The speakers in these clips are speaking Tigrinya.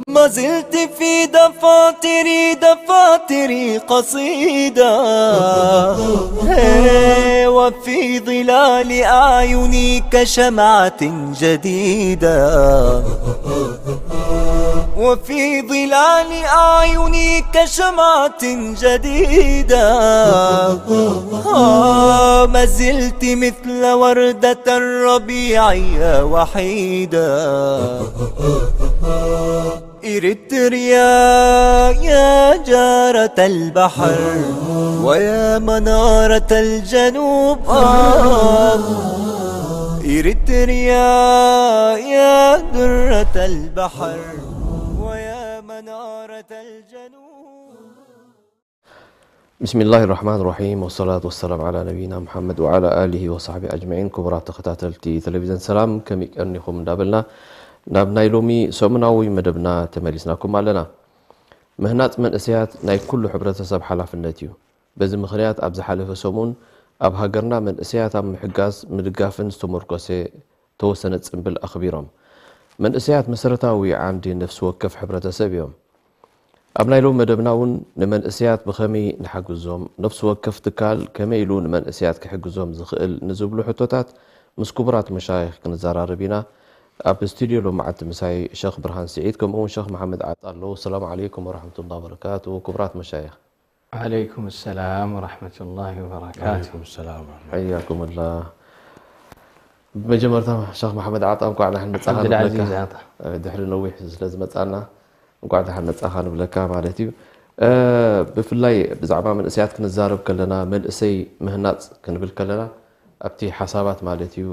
ما زلت في دفاتري، دفاتري قصيدة، هي، وفي ظلال أعيني كشمعة جديدة، وفي ظلال أعيني كشمعة جديدة. آه، ما زلت مثل وردة الربيع يا وحيدة. إريتريا يا جارة البحر ويا منارة الجنوب، آه. إريتريا يا درة البحر ويا منارة الجنوب. بسم الله الرحمن الرحيم، والصلاة والسلام على نبينا محمد وعلى آله وصحبه أجمعين። ክቡራት ተኸታተልቲ ቴሌቪዝን ሰላም፣ ከመይ ቀኒኹም እንዳበልና ናብ ናይ ሎሚ ሰሙናዊ መደብና ተመሊስናኩም ኣለና። ምህናጽ መንእሰያት ናይ ኩሉ ሕብረተሰብ ሓላፍነት እዩ። በዚ ምኽንያት ኣብ ዝሓለፈ ሰሙን ኣብ ሃገርና መንእሰያት ኣብ ምሕጋዝ ምድጋፍን ዝተመርኮሰ ተወሰነ ጽምብል ኣኽቢሮም። መንእሰያት መሰረታዊ ዓንዲ ነፍሲ ወከፍ ሕብረተሰብ እዮም። ኣብ ናይ ሎም መደብና እውን ንመንእሰያት ብኸመይ ንሓግዞም፣ ነፍሲ ወከፍ ትካል ከመይ ኢሉ ንመንእሰያት ክሕግዞም ዝኽእል ንዝብሉ ሕቶታት ምስ ክቡራት መሻይኽ ክንዘራረብ ኢና። ኣብ ስቱድዮ ሎማዓንቲ ምሳይ ሸኽ ብርሃን ስዒድ ከምኡ እውን ሸኽ መሓመድ ዓጣ ኣለዉ። ሰላም ዓለይኩም ወረሕመቱላሂ ወበረካቱ። ክቡራት መሻይኽ። ዓለይኩም ሰላም ወረሕመቱላሂ ወበረካቱ። ዓለይኩም ሰላም ወረሕመቱላሂ። ሓያኩም ኣላ። ብመጀመርታ ሸኽ መሓመድ ዓጣ እንኳዕ ደሓን መጻኻ ዓብዱልዓዚዝ ንብለካ። ዓጣ። ድሕሪ ነዊሕ ስለ ዝመጻና እንኳዕ ደሓን መጻኻ ንብለካ ማለት እዩ። ብፍላይ ብዛዕባ መንእሰያት ክንዛረብ ከለና መንእሰይ ምህናጽ ክንብል ከለና ኣብቲ ሓሳባት ማለት እዩ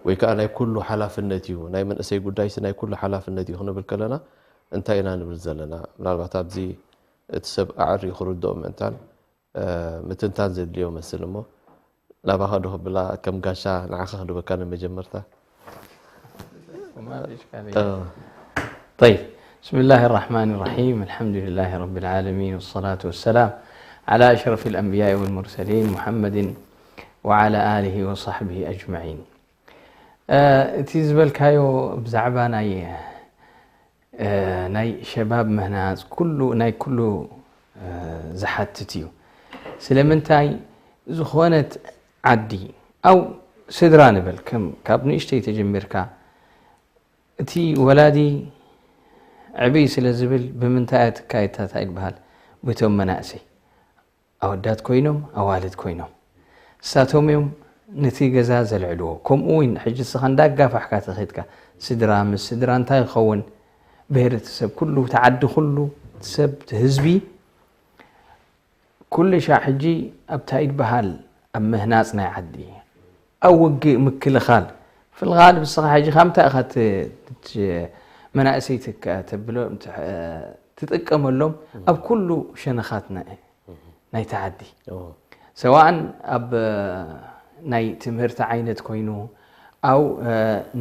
ወይ ከዓ ናይ ኩሉ ሓላፍነት እዩ፣ ናይ መንእሰይ ጉዳይሲ ናይ ኩሉ ሓላፍነት እዩ ክንብል ከለና እንታይ ኢና ንብል ዘለና? ምናልባት ኣብዚ እቲ ሰብ ኣዕርዩ ክርድኦ ምእንታን ምትንታን ዘድልዮ መስል እሞ ናባኻ ዶ ክብላ ከም ጋሻ ንዓኻ ክድበካ ንመጀመርታ። وما في إشكالية. طيب، بسم الله الرحمن الرحيم، الحمد لله رب العالمين، والصلاة والسلام على أشرف الأنبياء والمرسلين محمد وعلى آله وصحبه أجمعين. እቲ ዝበልካዮ ብዛዕባ ናይ ናይ ሸባብ ምህናፅ ኩሉ ናይ ኩሉ ዝሓትት እዩ። ስለምንታይ ዝኾነት ዓዲ ኣው ስድራ ንበል ከም ካብ ንእሽተይ ተጀሚርካ እቲ ወላዲ ዕብይ ስለ ዝብል ብምንታይ እያ ትካየድ እንታይ ይበሃል ብቶም መናእሰይ ኣወዳት ኮይኖም ኣዋልድ ኮይኖም እሳቶም እዮም ነቲ ገዛ ዘልዕልዎ። ከምኡ እውን ሕጂ እስኻ እንዳጋፋሕካ ተኸድካ ስድራ ምስ ስድራ እንታይ ይኸውን ብሄረተሰብ ኩሉ እቲ ዓዲ ኩሉ እቲ ሰብ እቲ ህዝቢ ኩሉ ሻዕ ሕጂ ኣብታ ይበሃል ኣብ ምህናፅ ናይ ዓዲ ኣብ ውግእ ምክልኻል ፍልኻል ብስኻ ሕጂ ካብ እንታይ ኢኻ መናእሰይ ተብሎ ትጥቀመሎም ኣብ ኩሉ ሸነኻት ናይቲ ዓዲ ሰዋእን ኣብ ናይ ትምህርቲ ዓይነት ኮይኑ ኣው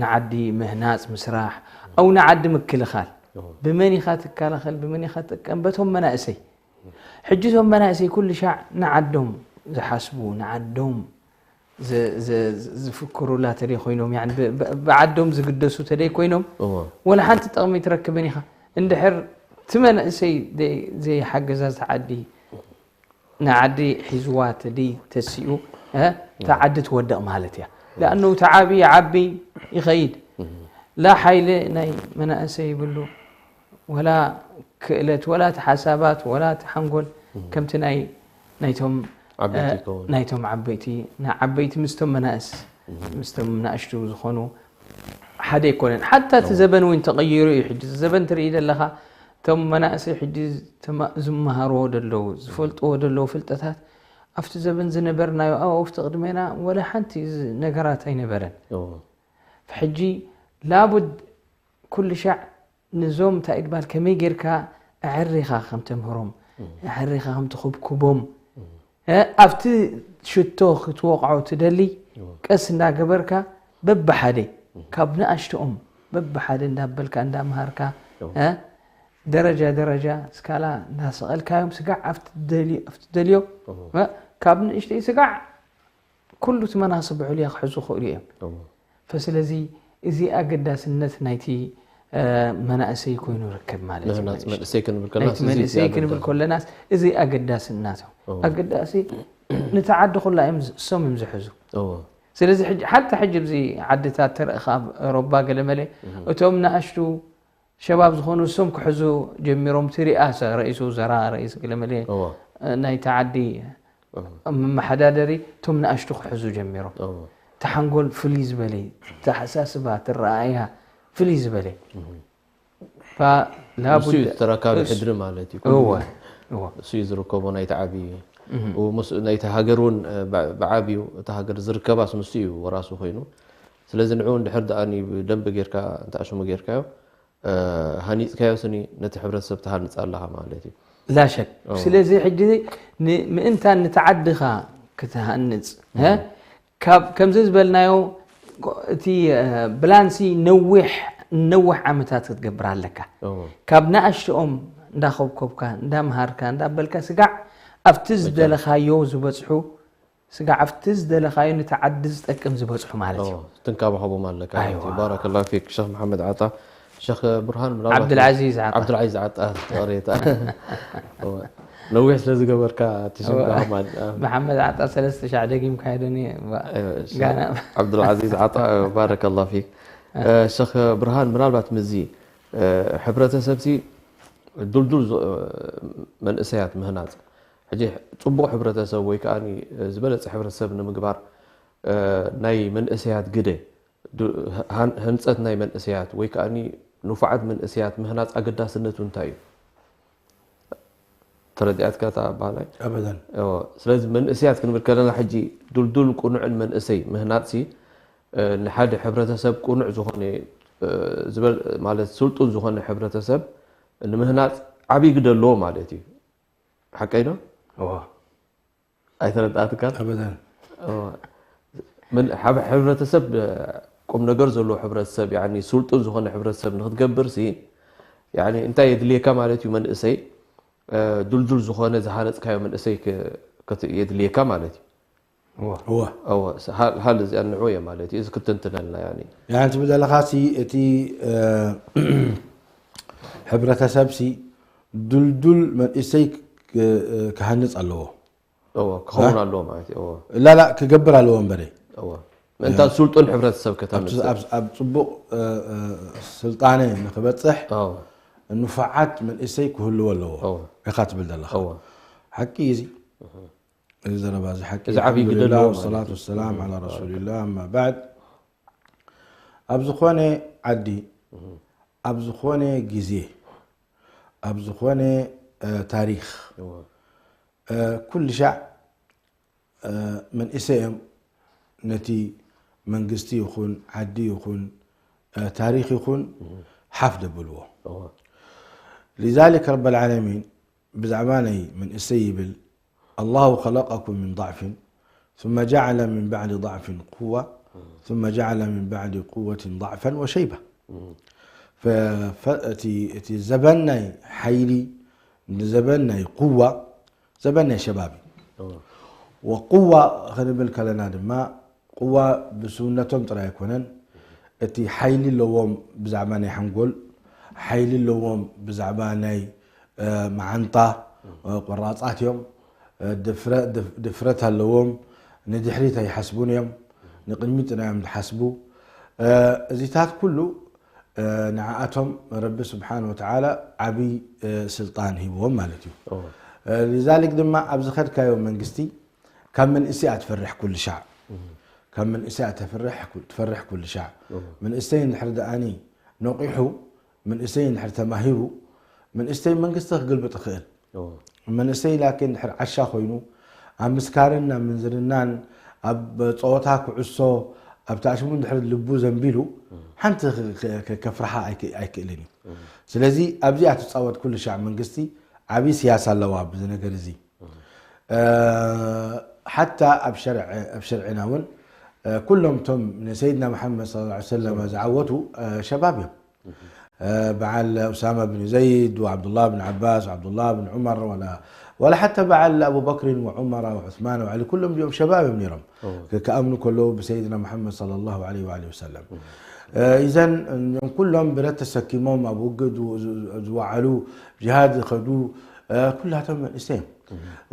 ንዓዲ ምህናፅ ምስራሕ ኣው ንዓዲ ምክልኻል ብመን ኢኻ ትከላኸል ብመን ኢኻ ትጥቀም በቶም መናእሰይ ሕጂ እቶም መናእሰይ ኩሉ ሻዕ ንዓዶም ዝሓስቡ ንዓዶም ዝፍክሩላ ተደይ ኮይኖም ብዓዶም ዝግደሱ ተደይ ኮይኖም ወላ ሓንቲ ጠቕሚ ትረክብን ኢኻ እንድሕር እቲ መንእሰይ ዘይሓገዛ ዝዓዲ ንዓዲ ሒዝዋ ተደይ ተሲኡ እታ ዓዲ ትወድቕ ማለት እያ ለኣኑ እቲ ዓብዪ ዓቢ ይኸይድ ላ ሓይሊ ናይ መናእሰይ ይብሉ ወላ ክእለት ወላ እቲ ሓሳባት ወላ እቲ ሓንጎል ከምቲ ናይ ናይቶም ናይቶም ዓበይቲ ዓበይቲ ምስቶም መናእስ ምስቶም ናእሽቱ ዝኾኑ ሓደ ኣይኮነን ሓታ እቲ ዘበን እውን ተቐይሩ እዩ ሕጂ ዘበን ትርኢ ዘለኻ እቶም መናእሰይ ሕጂ ዝመሃርዎ ደለዉ ዝፈልጥዎ ደለዉ ፍልጠታት ኣብቲ ዘበን ዝነበርናዮ ኣባውቲ ቅድሜና ወላ ሓንቲ ዝ- ነገራት ኣይነበረን። ሕጂ ላቡድ ኩሉ ሻዕ ንዞም እንታይ ድባል ከመይ ጌርካ ኣዕሪኻ ከም ተምህሮም ኣዕሪኻ ከም ትኹብኩቦም እ፣ ኣብቲ ሽቶ ክትወቕዖ ትደሊ ቀስ እንዳገበርካ በብሓደ ካብ ንኣሽቶኦም በብሓደ እንዳበልካ እንዳምሃርካ እ፣ ደረጃ ደረጃ ስካላ እንዳሰቐልካዮም ስጋዕ ኣብቲ ትደልዮ እ፣ ካብ ንእሽተይ ስጋዕ ኩሉ እቲ መናስብ ዕሉያ ክሕዙ ክእሉ እዮም። ፈስለዚ እዚ ኣገዳስነት ናይቲ መናእሰይ ኮይኑ ርከብ ማለት እዩ። ምህናፅ መንእሰይ ክንብል ከለና ናይቲ መንእሰይ ክንብል ከለናስ እዚ ኣገዳስናት ኣገዳሲ ንተዓዲ ኩላ እዮም እሶም እዮም ዝሕዙ። ስለዚ ሓታ ሕጂ ኣብዚ ዓድታት ተረእኻ ኣብ ኤሮባ ገለመለ እቶም ንኣሽቱ ሸባብ ዝኾኑ እሶም ክሕዙ ጀሚሮም ትሪኣ ረኢሱ ዘራ ረኢስ ገለመለ ናይቲ ዓዲ መመሓዳደሪ እቶም ንኣሽቱ ክሕዙ ጀሚሮም ተሓንጎል ፍልይ ዝበለ ተሓሳስባ ትረኣያ ፍልይ ዝበለ ንሱ እዩ ተረካቢ ሕድሪ ማለት እዩ እሱ እዩ ዝርከቦ ናይቲ ዓብዪ ናይቲ ሃገር እውን ብዓብዩ እቲ ሃገር ዝርከባስ ንሱ እዩ ወራሱ ኮይኑ ስለዚ ንዑ እንድሕር ደኣ ብደንብ ጌርካ እንተኣሽሙ ጌርካዮ ሃኒፅካዮ ስኒ ነቲ ሕብረተሰብ ትሃንፅ ኣለኻ ማለት እዩ ላሸክ ስለዚ ሕጂ ምእንታን ንተዓድኻ ክትሃንፅ ካብ ከምዚ ዝበልናዮ እቲ ብላንሲ ነዊሕ ነዊሕ ዓመታት ክትገብር ኣለካ ካብ ንኣሽትኦም እንዳኸብከብካ እንዳምሃርካ እንዳበልካ ስጋዕ ኣብቲ ዝደለኻዮ ዝበፅሑ ስጋዕ ኣብቲ ዝደለኻዮ ንተዓዲ ዝጠቅም ዝበፅሑ ማለት እዩ ትንካባኸቦም ኣለካ ባረከላ ፊክ ሸክ መሓመድ ዓጣ ሸክ ብርሃን ምናልባት ዓብዱልዓዚዝ ዓጣ ዓብዱልዓዚዝ ዓጣ ተቕሬታ ነዊሕ ስለ ዝገበርካ ትሽምካ ማን መሓመድ ዓጣ ሰለስተ ሻዕ ደጊምካ ዶ ጋና ዓብዱልዓዚዝ ዓጣ ባረከላ ፊክ ሸክ ብርሃን ምናልባት ምዚ ሕብረተሰብሲ ዱልዱል መንእሰያት ምህናፅ ሕጂ ፅቡቕ ሕብረተሰብ ወይ ከዓ ዝበለፀ ሕብረተሰብ ንምግባር ናይ መንእሰያት ግደ ህንፀት ናይ መንእሰያት ወይ ከዓ ንፉዓት መንእሰያት ምህናፅ ኣገዳስነቱ እንታይ እዩ ተረዲኣትካ እታ ባህላይ ኣበዳን ስለዚ መንእሰያት ክንብል ከለና ሕጂ ዱልዱል ቁኑዕን መንእሰይ ምህናፅሲ ንሓደ ሕብረተሰብ ቁኑዕ ዝኾነ ማለት ስልጡን ዝኾነ ሕብረተሰብ ንምህናፅ ዓብይ ግደ ኣለዎ ማለት እዩ ሓቀይ ዶ እዋ ኣይተረዳእትካ ኣበዳን ምን- ሓብ- ሕብረተሰብ ቁም ነገር ዘለዎ ሕብረተሰብ ያኒ ስልጡን ዝኾነ ሕብረተሰብ ንክትገብር ሲ ያኒ እንታይ የድልየካ ማለት እዩ መንእሰይ እ፣ ዱልዱል ዝኾነ ዝሃነፅካዮ መንእሰይ ክ- ክት- የድልየካ ማለት እዩ እዋ እዋ እወ፣ ስ- ሃል- ሃል እዚኣ ንዑ እየ ማለት እዩ እዚ ክትንትነልና ያኒ ያን ትብል ዘለኻ ሲ እቲ እ፣ ሕብረተሰብ ሲ ዱልዱል መንእሰይ ክ- ክሃንፅ ኣለዎ እወ፣ ክኸውን ኣለዎ ማለት እዩ እወ፣ ላላ ክገብር ኣለዎ እምበረ እወ። ምእንታን ስልጡን ሕብረተሰብ ከተምፅእ ኣብ- ኣብ ፅቡቕ እ፣ እ፣ ስልጣነ ንክበፅሕ እወ፣ ንፉዓት መንእሰይ ክህልዎ ኣለዎ እወ፣ ኢኻ ትብል ዘለኻ እወ። ሓቂ እዚ እዚ ዘረባ እዚ ሓቂ እዚ ዓብዪ ግደ ኣለዎ ማለት እዩ። ሰላት ወሰላም ዓላ ረሱልላ ኣማ ባዕድ ኣብ ዝኾነ ዓዲ ኣብ ዝኾነ ግዜ ኣብ ዝኾነ እ፣ ታሪክ እወ፣ እ፣ ኩሉ ሻዕ እ፣ መንእሰይ እዮም ነቲ መንግስቲ ይኹን ዓዲ ይኹን እ፣ ታሪክ ይኹን ሓፍ ደብልዎ እወ፣ لذلك رب العالمين ብዛዕባ ናይ መንእሰይ ይብል الله خلقكم من ضعف ثم جعل من بعد ضعف قوة ثم جعل من بعد قوة ضعفا وشيبة ፈ- ፈ- እቲ እቲ ዘበን ናይ ሓይሊ ንዘበን ናይ ቁዋ ዘበን ናይ ሸባብ እዩ ወቁዋ ክንብል ከለና ድማ ቁዋ ብስውነቶም ጥራይ ኣይኮነን እቲ ሓይሊ ኣለዎም ብዛዕባ ናይ ሓንጎል ሓይሊ ኣለዎም ብዛዕባ ናይ እ፣ መዓንጣ እ፣ ቆራፃት እዮም እ፣ ድፍረ- ድፍ- ድፍረት ኣለዎም ንድሕሪት ኣይሓስቡን እዮም ንቅድሚት ጥራይ እዮም ዝሓስቡ እ፣ እዚታት ኩሉ ንዓኣቶም ረቢ ስብሓን ወተዓላ ዓብይ ስልጣን ሂብዎም ማለት እዩ። ሊዛሊክ ድማ ኣብ ዝኸድካዮ መንግስቲ ካብ መንእሰይ እያ ትፈርሕ ኩሉ ሻዕ፣ ካብ መንእሰይ እያ ትፈርሕ ኩሉ ሻዕ። መንእሰይ እንድሕር ደኣኒ ነቒሑ፣ መንእሰይ እንድሕር ተማሂሩ፣ መንእሰይ መንግስቲ ክግልብጥ ይኽእል። መንእሰይ ላኪን እንድሕር ዓሻ ኮይኑ፣ ኣብ ምስካርን ኣብ ምንዝርናን ኣብ ጸወታ ኩዕሶ ኣብ ታሽሙ እንድሕር ልቡ ዘንቢሉ ሓንቲ ከፍርሓ ኣይክእልን እዩ። ስለዚ ኣብዚኣ ትጻወት ኩሉ ሻዕ መንግስቲ ዓብዪ ስያሳ ኣለዋ ብዚ ነገር እዚ። ሓታ ኣብ ሸርዕና እውን ኩሎም እቶም ንሰይድና መሓመድ صلى الله عليه وسلم ዝዓወቱ ሸባብ እዮም። በዓል ኡሳማ ብን ዘይድ ወዓብዱላህ ብን ዓባስ ወዓብዱላህ ብን ዑመር ወላ ሓታ በዓል ኣቡበክርን ወዑመር ወዑስማን ወዓሊ ኩሎም እዚኦም ሸባብ እዮም ነይሮም። ክኣምኑ ከለዉ ብሰይድና መሓመድ صلى الله عليه وآله وسلم። ኢዘን እዚኦም ኩሎም ብረት ተሰኪሞም ኣብ ውግእ ዝወዓሉ ጅሃድ ዝኸዱ ኩላቶም መንእሰይ እዮም።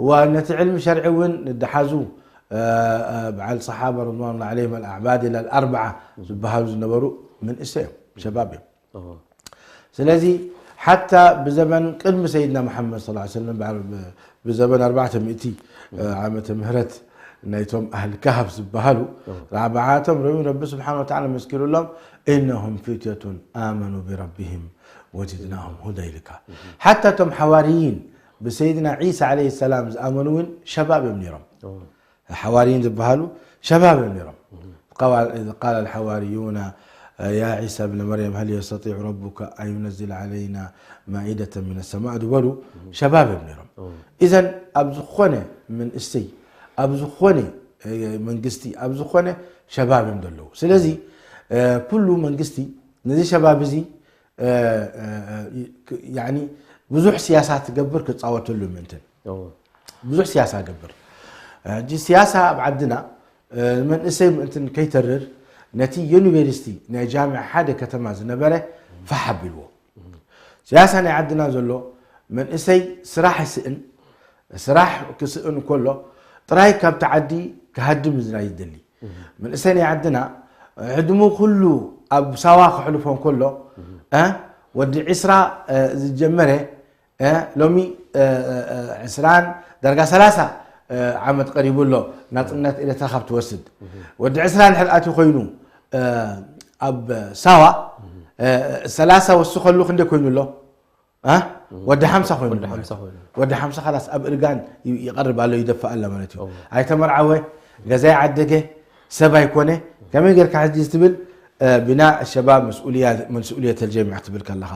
ወነቲ ዕልሚ ሸርዒ እውን ዝሓዙ በዓል صحابة رضوان الله عليهم الأعباد الأربعة ዝበሃሉ ዝነበሩ መንእሰይ እዮም፣ ሸባብ እዮም። ስለዚ ሓታ ብዘበን ቅድሚ ሰይድና መሓመድ صلى الله عليه وسلم ብዘበን ኣርባዕተ ሚእቲ ዓመተ ምህረት ናይቶም ኣህል ካህፍ ዝበሃሉ ራብዓቶም ረቢ ስብሓን ወተዓላ መስኪሩሎም إنهم فتية آمنوا بربهم وزدناهم هدى ኢልካ። ሓታ እቶም ሓዋርይን ብሰይድና ዒሳ ዓለይሂ ሰላም ዝኣመኑ እውን ሸባብ እዮም ነይሮም። ሓዋርይን ዝበሃሉ ሸባብ እዮም ነይሮም። إذ قال الحواريون يا عيسى ابن مريم هل يستطيع ربك أن ينزل علينا مائدة من السماء ዝበሉ ሸባብ እዮም ነይሮም። ኢዘን ኣብ ዝኾነ መንእሰይ ኣብ ዝኾነ መንግስቲ ኣብ ዝኾነ ሸባብ እዮም ዘለዉ። ስለዚ ኩሉ መንግስቲ ነዚ ሸባብ እዚ ብዙሕ ስያሳ ትገብር ክፃወተሉ ምእንትን ብዙሕ ስያሳ ገብር። ሕጂ ስያሳ ኣብ ዓድና መንእሰይ ምእንትን ከይተርር ነቲ ዩኒቨርሲቲ ናይ ጃምዕ ሓደ ከተማ ዝነበረ ፋሕ ኣቢልዎ። ስያሳ ናይ ዓድና ዘሎ መንእሰይ ስራሕ ይስእን፣ ስራሕ ክስእን ከሎ ጥራይ ካብቲ ዓዲ ክሃድም ዝናይ ይደሊ። መንእሰይ ናይ ዓድና ዕድሙ ኩሉ ኣብ ሳዋ ክሕልፎ እንከሎ ወዲ ዕስራ ዝጀመረ ሎሚ ዕስራን ዳርጋ ሰላሳ ዓመት ቀሪቡ ኣሎ ናፅነት ኤርትራ ካብ ትወስድ። ወዲ ዕስራ እንድሕር ኣትዩ ኮይኑ ኣብ ሳዋ ሰላሳ ወስኸሉ ክንደይ ኮይኑ ኣሎ? ወዲ ሓምሳ ኮይኑ ወዲ ሓምሳ ኮይኑ። ወዲ ሓምሳ ኻላስ ኣብ እርጋን ይቐርብ ኣሎ ይደፍእ ኣሎ ማለት እዩ። ኣይተመርዓወ፣ ገዛ ይዓደገ፣ ሰብ ኣይኮነ። ከመይ ጌርካ ሕጂ ትብል ቢና ሸባብ መስኡልየት ኣልጀሚዕ ክትብል ከለኻ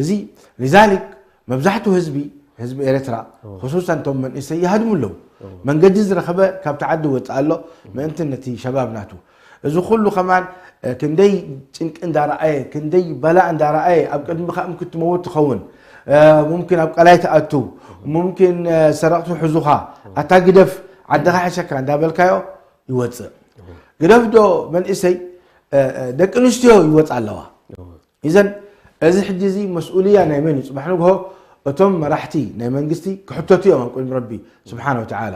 እዚ ሊዛሊክ መብዛሕትኡ ህዝቢ ህዝቢ ኤርትራ ክሱሰን እቶም መንእሰይ ይሃድሙ ኣለዉ። መንገዲ ዝረኸበ ካብቲ ዓዲ ወፅእ ኣሎ ምእንቲ ነቲ ሸባብ ናቱ እዚ ኩሉ ከማን ክንደይ ጭንቂ እንዳረኣየ ክንደይ በላእ እንዳረኣየ ኣብ ቅድሚ ከእም ክትመውት ትኸውን። ሙምኪን ኣብ ቀላይ ትኣቱ፣ ሙምኪን ሰረቕቱ ሕዙኻ፣ ኣታ ግደፍ ዓድኻ ሕሸካ እንዳበልካዮ ይወፅእ። ግደፍ ዶ መንእሰይ ደቂ ኣንስትዮ ይወፃ ኣለዋ። ኢዘን እዚ ሕጂ እዚ መስኡልያ ናይ መን እዩ? ፅባሕ ንግሆ እቶም መራሕቲ ናይ መንግስቲ ክሕተቱ እዮም ኣብ ቅድሚ ረቢ ስብሓን ወተዓላ።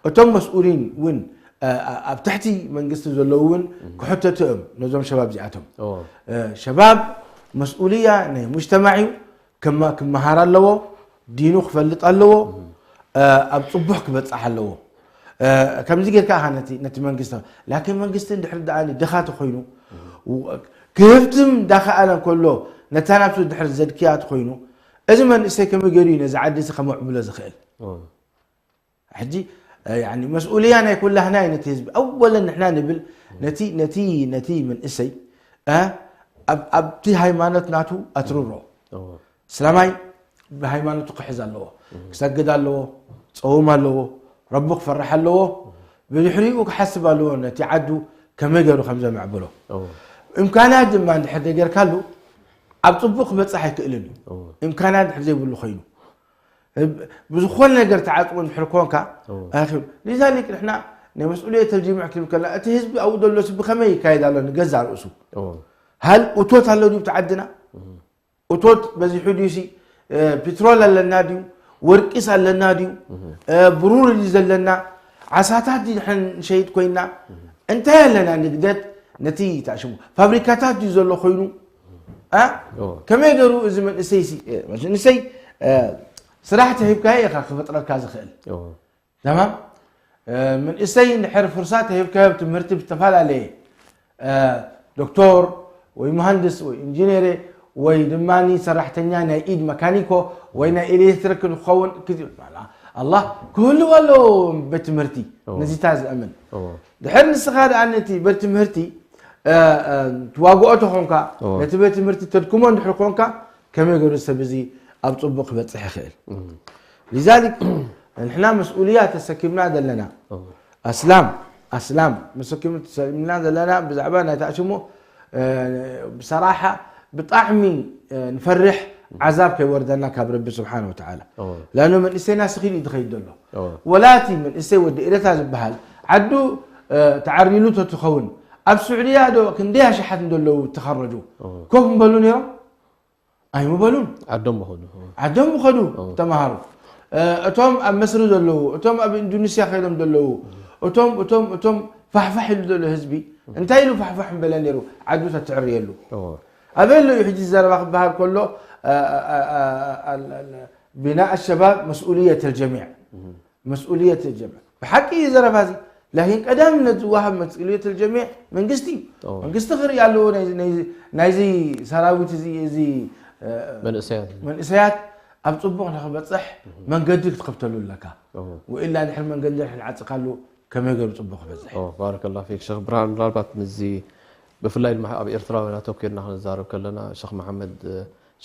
እቶም መስኡሊን እውን ኣብ ትሕቲ መንግስቲ ዘለዉ እውን ክሕተቱ እዮም ነዞም ሸባብ እዚኣቶም። ሸባብ መስኡልያ ናይ ሙጅተማዕ እዩ። ክመሃር ኣለዎ፣ ዲኑ ክፈልጥ ኣለዎ፣ ኣብ ፅቡሕ ክበፅሕ ኣለዎ። ከምዚ ጌርካ ኢኻ ነቲ መንግስቲ ላኪን መንግስቲ እንድሕር ደኣ ድኻ ተኮይኑ ክህብትም እንዳኸኣለ እንከሎ ነታ ናብሱ ድሕር ዘድክያ ተኮይኑ እዚ መንእሰይ ከመይ ገይሩ እዩ ነዚ ዓዲ እዚ ከመዕብሎ ዝኽእል? ሕጂ መስኡልያ ናይ ኩላህና እዩ ነቲ ህዝቢ ኣወለን ንሕና ንብል ነቲ ነቲ ነቲ መንእሰይ ኣብቲ ሃይማኖት ናቱ ኣትርሮ። እስላማይ ብሃይማኖቱ ክሕዝ ኣለዎ፣ ክሰግድ ኣለዎ፣ ክፀውም ኣለዎ፣ ረቡ ክፈርሕ ኣለዎ። ብድሕሪኡ ክሓስብ ኣለዎ ነቲ ዓዱ ከመይ ገይሩ ከም ዘምዕብሎ። እምካናት ድማ እንድሕር ዘይገርካሉ ኣብ ፅቡቅ ክበፅሕ ኣይክእልን እዩ። እምካናት እንድሕር ዘይብሉ ኮይኑ ብዝኾነ ነገር ተዓፅቡ እንድሕር ኮንካ ኣይኽእል። ሊዛሊክ ንሕና ናይ መስኡልየት ተልጂምዕ ክንብል ከለና እቲ ህዝቢ ኣብኡ ዘሎ ብከመይ ይካየድ ኣሎ ንገዛ ርእሱ። ሃል እቶት ኣሎ ድዩ እቲ ዓድና? እቶት በዚሑ ድዩሲ ፒትሮል ኣለና ድዩ? ወርቂስ ኣለና ድዩ? ብሩር ድዩ ዘለና? ዓሳታት ድዩ ንሸይጥ ኮይና? እንታይ ኣለና ንግደት ነቲ ተኣሽሙ ፋብሪካታት ድዩ ዘሎ ኮይኑ? ከመይ ገሩ እዚ መንእሰይሲ መንእሰይ ስራሕ ተሂብካዮ ኢኻ ክፈጥረልካ ዝኽእል። ተማም። መንእሰይ እንድሕር ፍርሳ ተሂብካዮ ትምህርቲ ብዝተፈላለየ ዶክቶር ወይ መሃንድስ ወይ ኢንጂነር ወይ ድማ ሰራሕተኛ ናይ ኢድ መካኒኮ ወይ ናይ ኤሌክትሪክ ንክኸውን ኣላህ ክህልዎ ኣለዎ። ቤት ትምህርቲ ነዚታ ዝእምን ድሕር ንስኻ ደኣ ነቲ ቤት ትምህርቲ ትዋግኦ ተኾንካ፣ ነቲ ቤት ትምህርቲ ተድክሞ እንድሕር ኮንካ፣ ከመይ ገይሩ ሰብ እዚ ኣብ ጽቡቕ ክበጽሕ ይኽእል? ሊዛሊክ ንሕና መስኡልያ ተሰኪምና ዘለና ኣስላም ኣስላም መሰኪኑ ተሰኪምና ዘለና ብዛዕባ ናይ ታእሽሞ ብሰራሓ ብጣዕሚ ንፈርሕ ዓዛብ ከይወርደና ካብ ረቢ ስብሓን ወተዓላ። ላኖ መንእሰይና ስኺድ እዩ ዝኸይድ ዘሎ። ወላቲ መንእሰይ ወዲ ኤረታ ዝበሃል ዓዱ ተዓሪሉ ተትኸውን ኣብ ስዑድያ ዶ ክንደይ ኣሽሓት እንደለዉ ተኸረጁ ኮፍ ምበሉ ነይሮም? ኣይምበሉን። ዓዶም ምኸዱ። ዓዶም ምኸዱ ተምሃሩ። እቶም ኣብ መስሪ ዘለዉ፣ እቶም ኣብ ኢንዶኔስያ ከይዶም ዘለዉ፣ እቶም እቶም እቶም ፋሕፋሕ ኢሉ ዘሎ ህዝቢ እንታይ ኢሉ ፋሕፋሕ ምበለ ነይሩ? ዓዱ ተትዕርየሉ። ኣበይ ኣሎ እዩ ሕጂ ዘረባ ክበሃል ከሎ ቢናእ ሸባብ መስኡልየት ልጀሚዕ መስኡልየት ልጀሚዕ ብሓቂ እዩ ዘረባ እዚ። ላኪን ቀዳምነት ዝወሃብ መስኡልየት ልጀሚዕ መንግስቲ እዩ። መንግስቲ ክርኢ ኣለዎ ናይዚ ሰራዊት እዚ እዚ መንእሰያት ኣብ ፅቡቕ ንክበፅሕ መንገዲ ክትከፍተሉ ኣለካ። ወኢላ ድሕሪ መንገዲ ድሕሪ ንዓፅካሉ ከመይ ገይሩ ፅቡቕ ክበፅሕ? ባረከላ ፊክ ሸክ ብርሃን። ምናልባት ምስዚ ብፍላይ ድማ ኣብ ኤርትራውያን ኣተኪርና ክንዛረብ ከለና ሸክ መሓመድ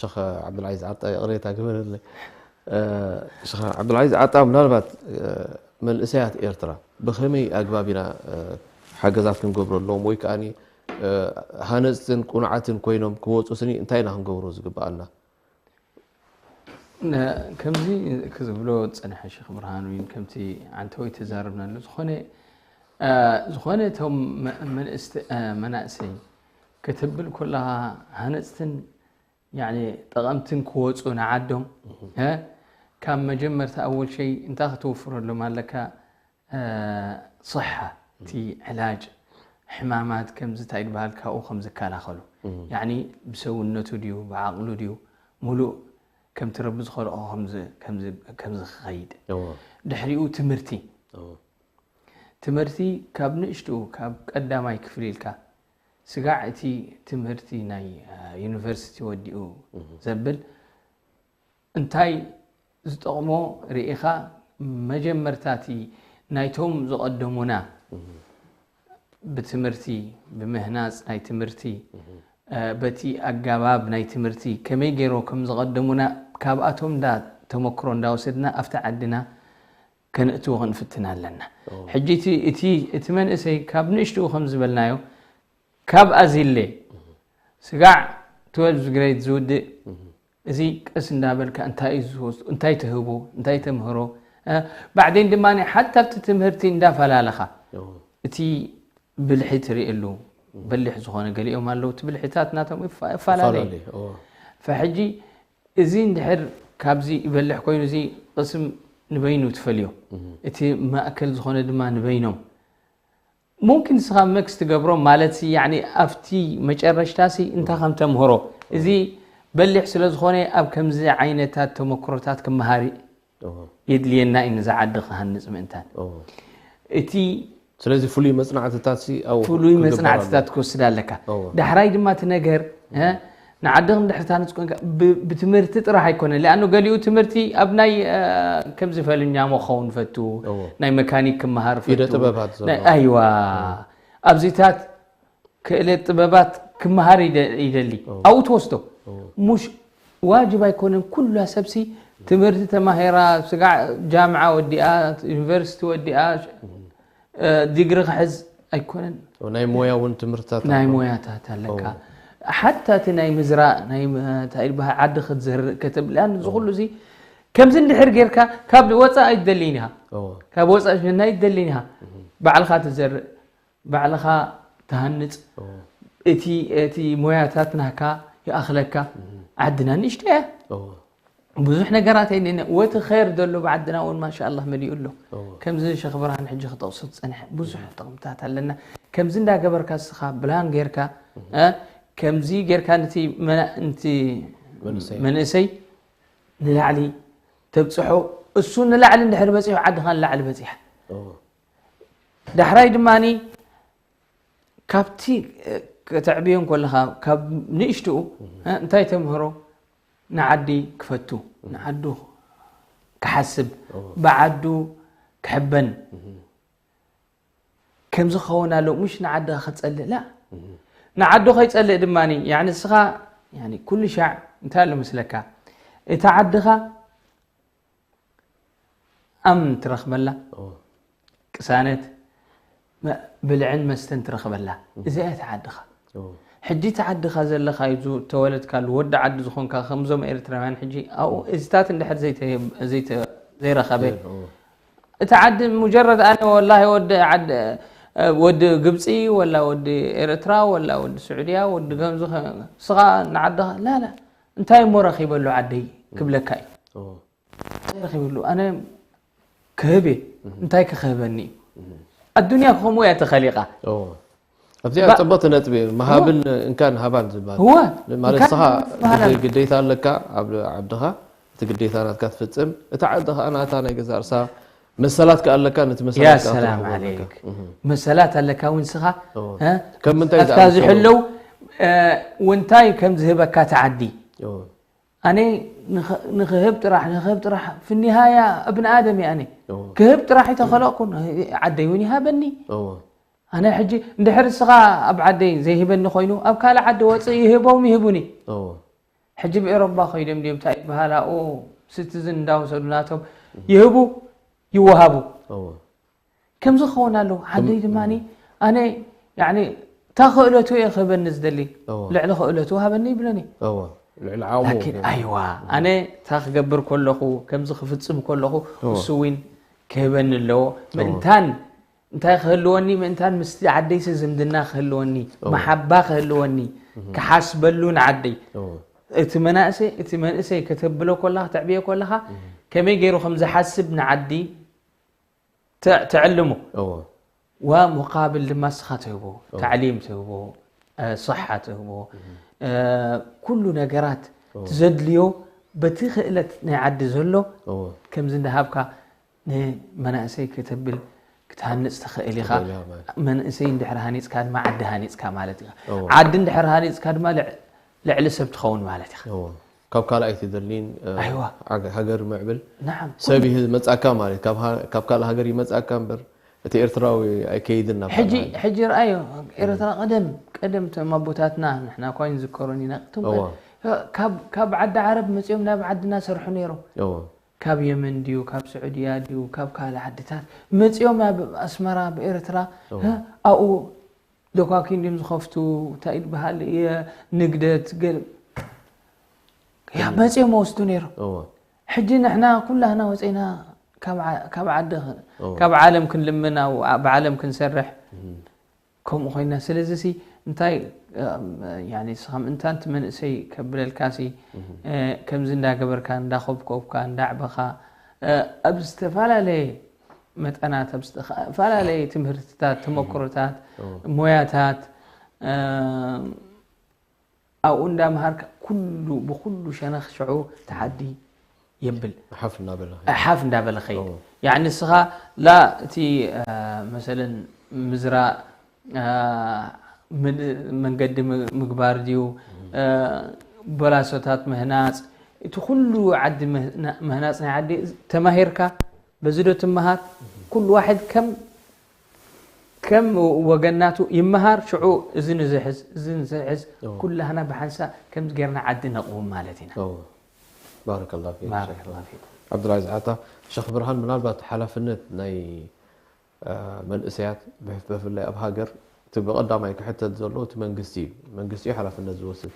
ሸክ ዓብዱልዓዚዝ ዓጣ ይቕሬታ ግበረለይ። ሸክ ዓብዱልዓዚዝ ዓጣ ምናልባት መንእሰያት ኤርትራ ብኸመይ ኣግባብ ኢና ሓገዛት ክንገብረሎም ወይ ከዓኒ ሃነፅትን ቁኑዓትን ኮይኖም ክወፁ ስኒ እንታይ ኢና ክንገብሮ ዝግብኣና? ከምዚ ክዝብሎ ዝፀንሐ ሸክ ብርሃን ወይ ከምቲ ዓንተወይ ተዛርብናሉ ዝኾነ ዝኾነ እቶም መናእሰይ ክትብል ኮለኻ ሃነፅትን ጠቐምትን ክወፁ ንዓዶም ካብ መጀመርታ ኣወል ሸይ እንታይ ክትወፍረሎም ኣለካ? صحة እቲ ዕላጅ ሕማማት ከምዚ እንታይ ዝበሃል ካብኡ ከም ዝከላኸሉ ያኒ ብሰውነቱ ድዩ ብዓቕሉ ድዩ ሙሉእ ከምቲ ረቢ ዝኸልኦ ከምዚ ክኸይድ ድሕሪኡ ትምህርቲ ትምህርቲ ካብ ንእሽትኡ ካብ ቀዳማይ ክፍሊ ኢልካ ስጋዕ እቲ ትምህርቲ ናይ ዩኒቨርሲቲ ወዲኡ ዘብል እንታይ ዝጠቕሞ ርኢኻ መጀመርታ እቲ ናይቶም ዝቐደሙና ብትምህርቲ ብምህናፅ ናይ ትምህርቲ በቲ ኣጋባብ ናይ ትምህርቲ ከመይ ገይሮ ከም ዝቐደሙና ካብኣቶም እንዳ ተመክሮ እንዳወሰድና ኣብቲ ዓድና ከነእትዎ ክንፍትን ኣለና። ሕጂ እቲ እቲ እቲ መንእሰይ ካብ ንእሽትኡ ከም ዝበልናዮ ካብ ኣዚለ ስጋዕ ትወልቭ ግሬድ ዝውድእ እዚ ቀስ እንዳበልካ እንታይ እዩ ዝወስዱ እንታይ ትህቡ እንታይ ተምህሮ እ፣ ባዕደን ድማ ሓታ ኣብቲ ትምህርቲ እንዳፈላለኻ እቲ ብልሒ ትርእየሉ በሊሕ ዝኾነ ገሊኦም ኣለዉ እቲ ብልሒታት ናቶም ይፋ- ይፈላለዩ ፈሕጂ እዚ እንድሕር ካብዚ ይበልሕ ኮይኑ እዚ ቅስም ንበይኑ ትፈልዮ እቲ ማእከል ዝኾነ ድማ ንበይኖም ሙምኪን ንስኻ መክስ ትገብሮ ማለት ሲ ያኒ ኣብቲ መጨረሽታ ሲ እንታይ ከም ተምህሮ እዚ በሊሕ ስለ ዝኾነ ኣብ ከምዚ ዓይነታት ተመክሮታት ክመሃር የድልየና እዩ ነዛ ዓዲ ክሃንፅ ምእንታን እቲ ስለዚ ፍሉይ መፅናዕትታት ሲ ኣብኡ ፍሉይ ክግበር ኣለዎ። መፅናዕትታት ክወስድ ኣለካ እወ። ዳሕራይ ድማ እቲ ነገር እ፣ ንዓዲ ክንድሕር ታንፅ ኮንካ ብ- ብትምህርቲ ጥራሕ ኣይኮነን ሊኣኑ ገሊኡ ትምህርቲ ኣብ ናይ እ፣ ከምዚ ፈልኛሞ ክኸውን ፈቱ እዎ። ናይ መካኒክ ክመሃር ኢደ ፈቱ ጥበባት ዘሎ። ናይ- ኣይዋ ኣብዚታት ክእለት ጥበባት ክመሃር ይደ- ይደሊ ኣብኡ ትወስዶ ሙሽ ዋጅብ ኣይኮነን ኩላ ሰብሲ ትምህርቲ ተማሂራ ስጋዕ ጃምዓ ወዲኣ ዩኒቨርሲቲ ወዲኣ ዲግሪ ክሕዝ ኣይኮነን ናይ ሞያ እውን ትምህርትታት ናይ ኣሎ። ሞያታት ኣለካ ሓታ እቲ ናይ ምዝራእ ናይ እንታይ ይበሃል ዓዲ ክትዘርእ ከተብል ያን እዚ ኩሉ እዚ ከምዚ እንድሕር ጌርካ ካብ ወፃእ ኣይትደልይን ኢኻ እዎ። ካብ ወፃእ ሽነና ኣይትደልይን ኢኻ ባዕልኻ ትዘርእ ባዕልኻ ትሃንፅ እዎ። እቲ እቲ ሞያታት ናካ ይኣኽለካ ዓድና ንእሽቶ እያ እዎ። ብዙሕ ነገራት የለና ወቲ ኸይር ዘሎ ብዓድና እውን ማሻ ኣላህ መሊኡ ኣሎ ከምዚ ሸኽ ብርሃን ሕጂ ክጠቕሶ ዝፀንሐ ብዙሕ ጥቕምታት ኣለና ከምዚ እንዳገበርካ ስኻ ብላን ጌርካ እ፣ ከምዚ ጌርካ ነቲ መና- ነቲ መንእሰይ። መንእሰይ ንላዕሊ ተብፅሖ እሱ ንላዕሊ እንድሕር በፂሑ ዓድኻ ንላዕሊ በፂሓ ዳሕራይ ድማ ካብቲ ከተዕብዮ እንከለኻ ካብ ንእሽትኡ እንታይ ተምህሮ ንዓዲ ክፈቱ ንዓዱ ክሓስብ፣ ብዓዱ ክሕበን። ከምዚ ክኸውን ኣሎ፣ ምሽ ንዓድኻ ክጸልእ ላ። ንዓዱ ከይጸልእ ድማ፣ ያኒ ንስኻ፣ ያኒ ኩሉ ሻዕ እንታይ ኣሎ መስለካ? እታ ዓድኻ ኣምን ትረኽበላ፣ ቅሳነት፣ መ-፣ ብልዕን መስተን ትረኽበላ። እዚኣ እያ እታ ዓድኻ። ሕጂ እታ ዓድኻ ዘለኻ እዩ፣ ተወለድካሉ፣ ወዲ ዓዲ ዝኾንካ፣ ከምዞም ኤርትራውያን ሕጂ ኣብኡ እዚታት እንድሕር ዘይተ-፣ ዘይተ-፣ ዘይረኸበ፣ እቲ ዓዲ ሙጀረድ ኣነ ወላሂ ወዲ ዓዲ፣ ወዲ ግብፂ ወላ ወዲ ኤርትራ ወላ ወዲ ስዑድያ ወዲ ከምዚ ከ-፣ ስኻ ንዓድኻ ላላ እንታይ እሞ ረኺበሉ ዓደይ ክብለካ እዩ። እንታይ ረኺበሉ? ኣነ ክህብ እየ። እንታይ ክኽህበኒ እዩ? ኣዱንያ ከምኡ እያ ተኸሊቓ። ኣብዚኣ ባ- ጽብቕቲ ነጥቢ እዩ። ምሃብን እንካን ሃባን ዝበሃል። እወ፣ ማለት እንካን ንስኻ ሃባን ዝበሃል ግደ-፣ ኣሎ። ግዴታ ኣለካ ኣብ ዓድኻ፣ እቲ ግዴታ ናትካ ትፍጽም። እቲ ዓዲ ኸኣ ናታ ናይ ገዛእ ርእሳ መሰላት ከኣ ኣለካ፣ ነቲ ያ መሰላት ከኣ ሰላም ትረኽቦ ኣለካ። ዓለይክ። እህ። መሰላት ኣለካ እውን ንስኻ፣ እወ። እ? ከም ምንታይ መሰላትካ ዝኣመሰሉ? ዝሕለው፣ እ፣ ውንታይ ከም ዝህበካ እቲ ዓዲ። እወ። ኣነ ንኸ-፣ ንኽህብ ጥራሕ፣ ንኽህብ ጥራሕ፣ ፍኒሃያ እብን ኣደም እየ ኣነ። እወ። ክህብ ጥራሕ ይተኸለቕኩ፣ ዓደይ እውን ይሃበኒ። እወ። ኣነ ሕጂ እንድሕር እስኻ ኣብ ዓደይ ዘይህበኒ ኮይኑ፣ ኣብ ካልእ ዓዲ ወፅእ ይህቦም ይህቡኒ። እወ። ሕጂ ብኤሮባ ኮይዶም ድዮም እንታይ ይበሃል ኣብኡ ሲቲዝን እንዳወሰዱ ናቶም ይህቡ ይወሃቡ። እወ። ከምዚ ክኸውን ኣለዎ። ዓደይ ከም-፣ ድማኒ ኣነ ያኒ እታ ክእለቱ እየ ክህበኒ ዝደሊ። እወ። ልዕሊ ክእለቱ ሃበኒ ይብለኒ። እወ። ልዕሊ ዓቕሙ ላኪን ይብል። ኣይዋ፣ ኣነ እታ ክገብር ከለኹ፣ ከምዚ ክፍጽም ከለኹ፣ እወ። እሱ እውን ክህበኒ ኣለዎ። እወ። ምእንታን እንታይ ክህልወኒ፣ ምእንታን ምስቲ ዓደይሲ ዝምድና ክህልወኒ፣ እወ። መሓባ ክህልወኒ፣ እህ። ክሓስበሉ ንዓደይ። እወ። እቲ መናእሰይ፣ እቲ መንእሰይ ከተብሎ ከለኻ፣ ተዕብዮ ከለኻ፣ እህ። ከመይ ገይሩ ከም ዝሓስብ ንዓዲ ተ-፣ ተዕልሞ። እወ። ወሙቃብል ድማ ንስኻ ትህቦ፣ እወ። ታዕሊም ትህቦ፣ እ፣ ስሓ ትህቦ፣ እህ። እ፣ ኩሉ ነገራት እወ። ትዘድልዮ በቲ ክእለት ናይ ዓዲ ዘሎ እወ። ከምዚ እንዳሃብካ ንመናእሰይ ከተብል ክትሃንጽ ትኽእል ኢኻ። ትኽእል ኢኻ ማለት። መንእሰይ እንድሕር ሃኒጽካ ድማ ዓዲ ሃኒጽካ ማለት ኢኻ። እወ። ዓዲ እንድሕር ሃኒጽካ ድማ ልዕ-፣ ልዕሊ ሰብ ትኸውን ማለት ኢኻ። እወ። ካብ ካልኣይ ትደሊን፣ እ፣ ኣይዋ። ሃገ-፣ ሃገር ምዕብል ናዓም። ሰብ ይህ-፣ መጻካ ማለት፣ ካብ ሃ-፣ ካብ ካልእ ሃገር ይመጻካ እምበር፣ እቲ ኤርትራዊ ኣይከይድን ናብ ሕጂ፣ ካልእ ሃገር። ሕጂ ረኣዮ፣ ኤርትራ ቀደም፣ ቀደም እቶም ኣቦታትና፣ ንሕና እኳ ኣይንዝከሮን ኢና፣ እቶም እወ። ካብ፣ ካብ ዓዲ ዓረብ መጺኦም ናብ ዓድና ሰርሑ ነይሮም። እወ። ካብ የመን ድዩ፣ ካብ ስዑድያ ድዩ፣ ካብ ካልእ ዓድታት መጺኦም ናብ ኣስመራ፣ ኣብ ኤርትራ፣ እወ። እ፣ ኣብኡ ዶኳኪን ድዮም ዝኸፍቱ፣ እንታይ ይበሃል፣ የ-፣ ንግደት፣ ገ-፣ ያ፣ እም። መጺኦም ወስዱ ነይሮም። እወ። ሕጂ ንሕና ኩላህና ወጺና ካብ ዓ-፣ ካብ ዓዲ ኽ-፣ እወ። ካብ ዓለም ክንልምን፣ ኣብ፣ ኣብ ዓለም ክንሰርሕ፣ እም። ከምኡ ኮይና። ስለዚ ሲ እንታይ፣ እም፣ ያኒ፣ ንስኻ ምእንታን እቲ መንእሰይ ከብለልካ ሲ፣ እም። እ፣ ከምዚ እንዳገበርካ፣ እንዳኾብኮብካ፣ እንዳዕበኻ፣ እ፣ ኣብ ዝተፈላለየ መጠናት፣ ኣብ ዝተፈላለየ ትምህርትታት፣ ተመክሮታት፣ እወ። ሞያታት፣ እ፣ ኣብኡ እንዳምሃርካ ኩሉ፣ ብኩሉ ሸነኽ ሽዑ ተዓዲ የብል። ሓፍ እናበለ። ሓፍ እንዳበለ ኸይድ። እወ። ያዕኒ ንስኻ ላ እቲ፣ እ፣ መሰለን ምዝራእ፣ እ፣ ምድ-፣ መንገዲ ም-፣ ምግባር ድዩ፣ እ፣ በላሶታት ምህናጽ፣ እቲ ኩሉ ዓዲ ምህና-፣ ምህናጽ ናይ ዓዲ ተማሂርካ፣ በዚ ዶ ትመሃር? ኩሉ ዋሕድ ከም፣ ከም ወገናቱ ይመሃር፣ ሽዑ እዚ ንዝሕዝ፣ እዚ ንዝሕዝ፣ እዎ። ኩላህና ብሓንሳእ ከምዚ ጌርና ዓዲ ነቕውም ማለት ኢና። እዎ። ባረከላሁ ፊክ። ባረከላሁ ፊክ። ዓብዱልዓዚዝ ዓታ፣ ሸኽ ብርሃን፣ ምናልባት ሓላፍነት ናይ፣ አ፣ መንእሰያት ብፍ-፣ ብፍላይ ኣብ ሃገር እቲ ብቐዳማይ ክሕተት ዘሎ እቲ መንግስቲ እዩ። መንግስቲ እዩ ሓላፍነት ዝወስድ።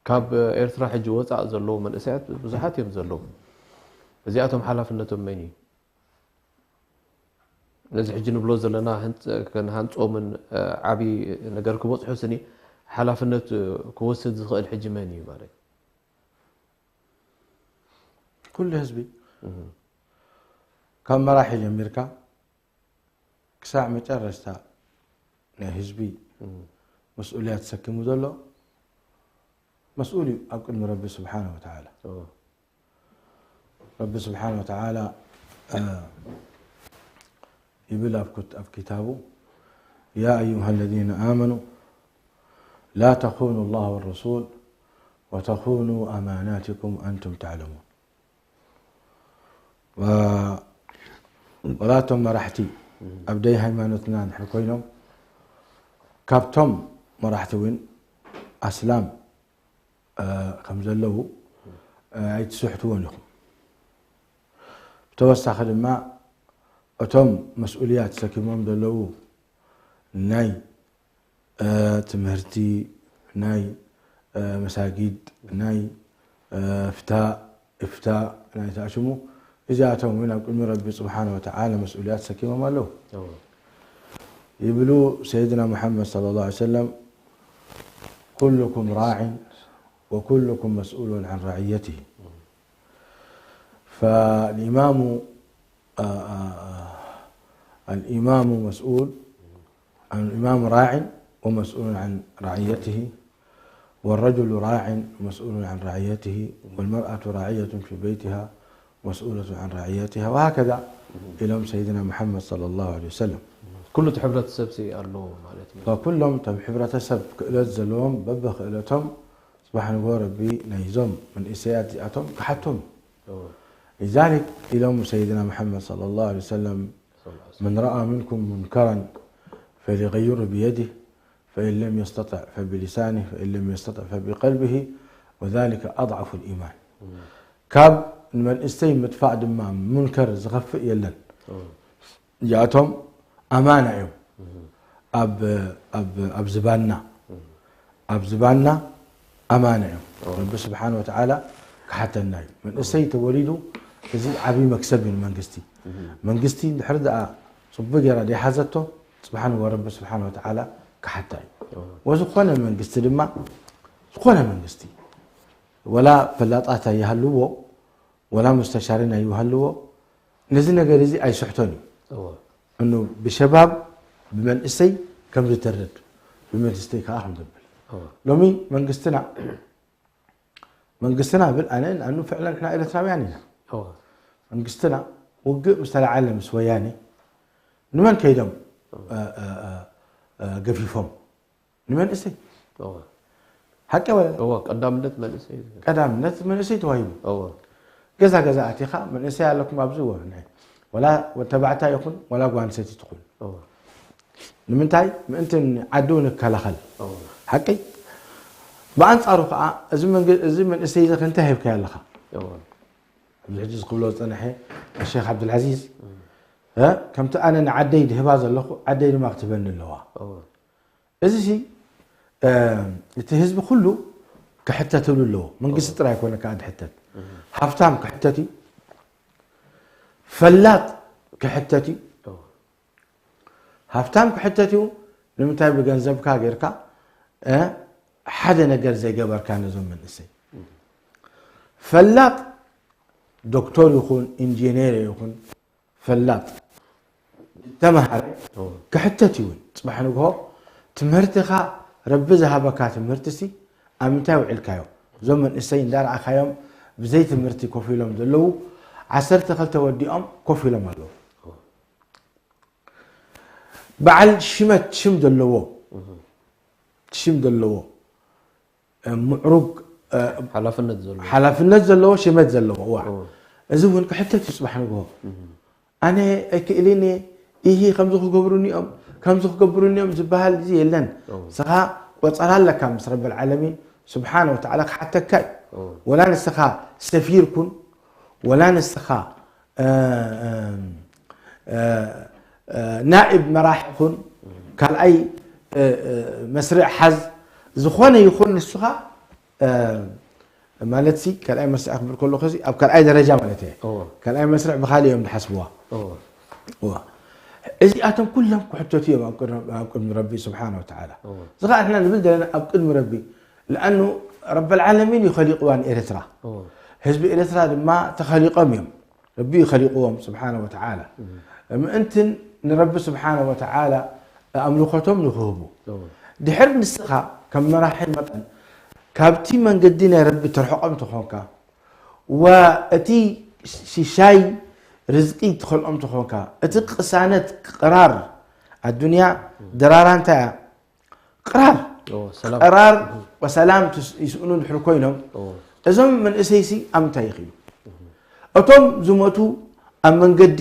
ካብ ኤርትራ ሕጂ ወጻእ ዘለዉ መንእሰያት ብዙሓት እዮም ዘለዉ። እዚኣቶም ሓላፍነቶም መን እዩ? ነዚ ሕጂ ንብሎ ዘለና ህንጽ-፣ ክንሃንጾምን፣ እ፣ ዓቢ ነገር ክበጽሑ ስኒ ሓላፍነት ክወስድ ዝኽእል ሕጂ መን እዩ ማለት? ኩሉ ህዝቢ። እህ። ካብ መራሒ ጀሚርካ ክሳዕ መጨረሽታ ናይ ህዝቢ እህ። መስኡልያ ተሰኪሙ ዘሎ መስኡል እዩ ኣብ ቅድሚ ረቢ ስብሓነ ወተዓላ። እዎ። ረቢ ስብሓነ ወተዓላ፣ እ፣ ይብል ኣብ ኩት-፣ ኣብ ኪታቡ፣ "ያ ኣዩሃ ለዚነ ኣመኑ ላ ተኹኑ ላህ ወረሱል ወተኹኑ ኣማናቲኩም ኣንቱም ተዕለሙን." ወ- ወላ እቶም መራሕቲ ኣብ ደይ ሃይማኖትና እንድሕር ኮይኖም፣ ካብቶም መራሕቲ እውን ኣስላም እ፣ ከም ዘለዉ እ፣ ኣይትስሕትዎን ኢኹም። ብተወሳኺ ድማ እቶም መስኡልያ ተሰኪሞም ዘለዉ ናይ እ፣ ትምህርቲ፣ ናይ እ፣ መሳጊድ፣ ናይ እ፣ ፍታ እፍታ ናይ ተኣሽሙ፣ እዚኣቶም እውን ኣብ ቅድሚ ረቢ ስብሓነ ወተዓላ መስኡልያት ተሰኪሞም ኣለዉ። ይብሉ ሰይድና ሙሓመድ ሰለላሁ ዐለይሂ ወሰለም፣ ኩሉኩም ራዕን ወኩሉኩም መስኡሉን ዐን ራዕየትህ። فالإمام آه، آه، آه، الإمام مسؤول الإمام راع ومسؤول عن رعيته، والرجل راع ومسؤول عن رعيته، والمرأة راعية في بيتها مسؤولة عن رعيتها، وهكذا إلى سيدنا محمد صلى الله عليه وسلم. ኩሉ እቲ ሕብረተሰብ ሲ ኣለዎ ማለት እዩ። فكلهم تم ሕብረተሰብ ክእለት ዘለዎም በብክእለቶም ጽባሕ ንግሆ ረቢ ናይዞም መንእሰያት እዚኣቶም ክሓቶም እዩ። لذلك إلى سيدنا محمد صلى الله عليه وسلم من رأى منكم منكرا فليغيره بيده فإن لم يستطع فبلسانه فإن لم يستطع فبقلبه وذلك أضعف الإيمان. ካብ ንመንእሰይ ምጥፋእ ድማ ሙንከር ዝኸፍእ የለን። እዚኣቶም ኣማና እዮም። ኣብ ኣብ ኣብ ዝባንና ኣብ ዝባንና ኣማና እዮም። ረቢ ስብሓን ወተዓላ ክሓተና እዩ። መንእሰይ ተወሊዱ እዚ ዓብዪ መክሰብ እዩ ንመንግስቲ። መንግስቲ እንድሕር ደኣ ፅቡቅ ገይራ ደይሓዘቶ ፅባሕ ንግሆ ረቢ ስብሓን ወተዓላ ክሓታ እዩ። ወዝኾነ መንግስቲ ድማ ዝኾነ መንግስቲ ወላ ፈላጣት ኣይሃልዎ ወላ ሙስተሻሪን ኣይሃልዎ ነዚ ነገር እዚ ኣይስሕቶን እዩ። እኑ ብሸባብ ብመንእሰይ ከም ዝተርድ ብመንእሰይ ከዓ ከም ዘብል ሎሚ መንግስትና መንግስትና ብል ኣነ ኣኑ ፍዕለን ንሕና ኤርትራውያን ኢና። መንግስትና ውግእ ምስ ተለዓለ ምስ ወያኔ ንመን ከይዶም ገፊፎም ንመንእሰይ ሓቂ ወለ እወ ቀዳምነት መንእሰይ ቀዳምነት መንእሰይ ተዋሂቡ። እወ ገዛ ገዛ ኣቲኻ መንእሰይ ኣለኩም ኣብዚ እወ ናይ ወላ ወተባዕታይ ይኹን ወላ ጓል ኣንስተይቲ ትኹን እወ ንምንታይ ምእንቲ ዓዱ ንከላኸል እወ ሓቂ። ብኣንጻሩ ከዓ እዚ መንግ- እዚ መንእሰይ እዚ ክንታይ ሂብካዮ ኣለኻ? እወ ኣብዚ ሕጂ ዝክብሎ ዝፀንሐ ሼክ ዓብዱልዓዚዝ እ፣ ከምቲ ኣነ ንዓደይ ድህባ ዘለኹ ዓደይ ድማ ክትህበኒ ኣለዋ። እወ እዚ ሲ እ፣ እቲ ህዝቢ ኩሉ ክሕተትሉ ኣለዎ። መንግስቲ ጥራይ ኣይኮነ ከዓ ድሕተት፣ ሃፍታም ክሕተት እዩ፣ ፈላጥ ክሕተት እዩ። እወ ሃፍታም ክሕተት እዩ። ንምንታይ ብገንዘብካ ጌርካ እ፣ ሓደ ነገር ዘይገበርካ ነዞም መንእሰይ? ፈላጥ ዶክተር ይኹን ኢንጂነር ይኹን ፈላጥ ተማሃረ ክሕተት ይውን ጽባሕ ንግሆ ትምህርትኻ ረቢ ዝሃበካ ትምህርትሲ ኣብ ምንታይ ውዒልካዮ? እዞም መንእሰይ እንዳረኣኻዮም ብዘይ ትምህርቲ ኮፍ ኢሎም ዘለዉ ዓሰርተ ክልተ ወዲኦም ኮፍ ኢሎም ኣለዉ። በዓል ሽመት ሽም ዘለዎ ሽም ዘለዎ ምዕሩግ ሓላፍነት ዘሎ ሓላፍነት ዘለዎ ሽመት ዘለዎ እዋ እዚ እውን ክሕተት እዩ። ጽባሕ ንግሆ ኣነ ኣይክእልን እየ፣ ይሂ ከምዚ ክገብሩኒ እዮም፣ ከምዚ ክገብሩኒ እዮም ዝበሃል እዚ የለን። ንስኻ ቆጸራ ኣለካ ምስ ረብል ዓለሚን ስብሓነ ወተዓላ ክሓተካ እዩ። ወላ ንስኻ ሰፊር ኩን ወላ ንስኻ ናኢብ መራሒ ኩን ካልኣይ መስርዕ ሓዝ ዝኾነ ይኹን ንስኻ ማለት ሲ ካልኣይ መስርዕ ክብል ከለኹ ሲ ኣብ ካልኣይ ደረጃ ማለት እየ። ካልኣይ መስርዕ ብኻልእ እዮም ዝሓስብዋ። እዚኣቶም ኩሎም ክሕተቱ እዮም ኣብ ቅድሚ ረቢ ስብሓን ወተዓላ። እዚ ከዓ ንሕና ንብል ዘለና ኣብ ቅድሚ ረቢ ለኣኑ ረበልዓለሚን እዩ ከሊቕዋ ንኤርትራ። ህዝቢ ኤርትራ ድማ ተኸሊቖም እዮም። ረቢ ይኸሊቕዎም ስብሓነ ወተዓላ ምእንትን ንረቢ ስብሓነ ወተዓላ ኣምልኾቶም ንክህቡ ድሕር ንስኻ ከም መራሒ መጠን ካብቲ መንገዲ ናይ ረቢ ትርሕቖም ተኾንካ ወእቲ ሽሻይ ርዝቂ ትኸልኦም ተኾንካ እቲ ቅሳነት ቅራር ኣዱንያ ድራራ እንታይ እያ? ቅራር ቅራር ወሰላም ይስእኑ ድሕሪ ኮይኖም እዞም መንእሰይሲ ኣብ ምንታይ ይኽእሉ? እቶም ዝሞቱ ኣብ መንገዲ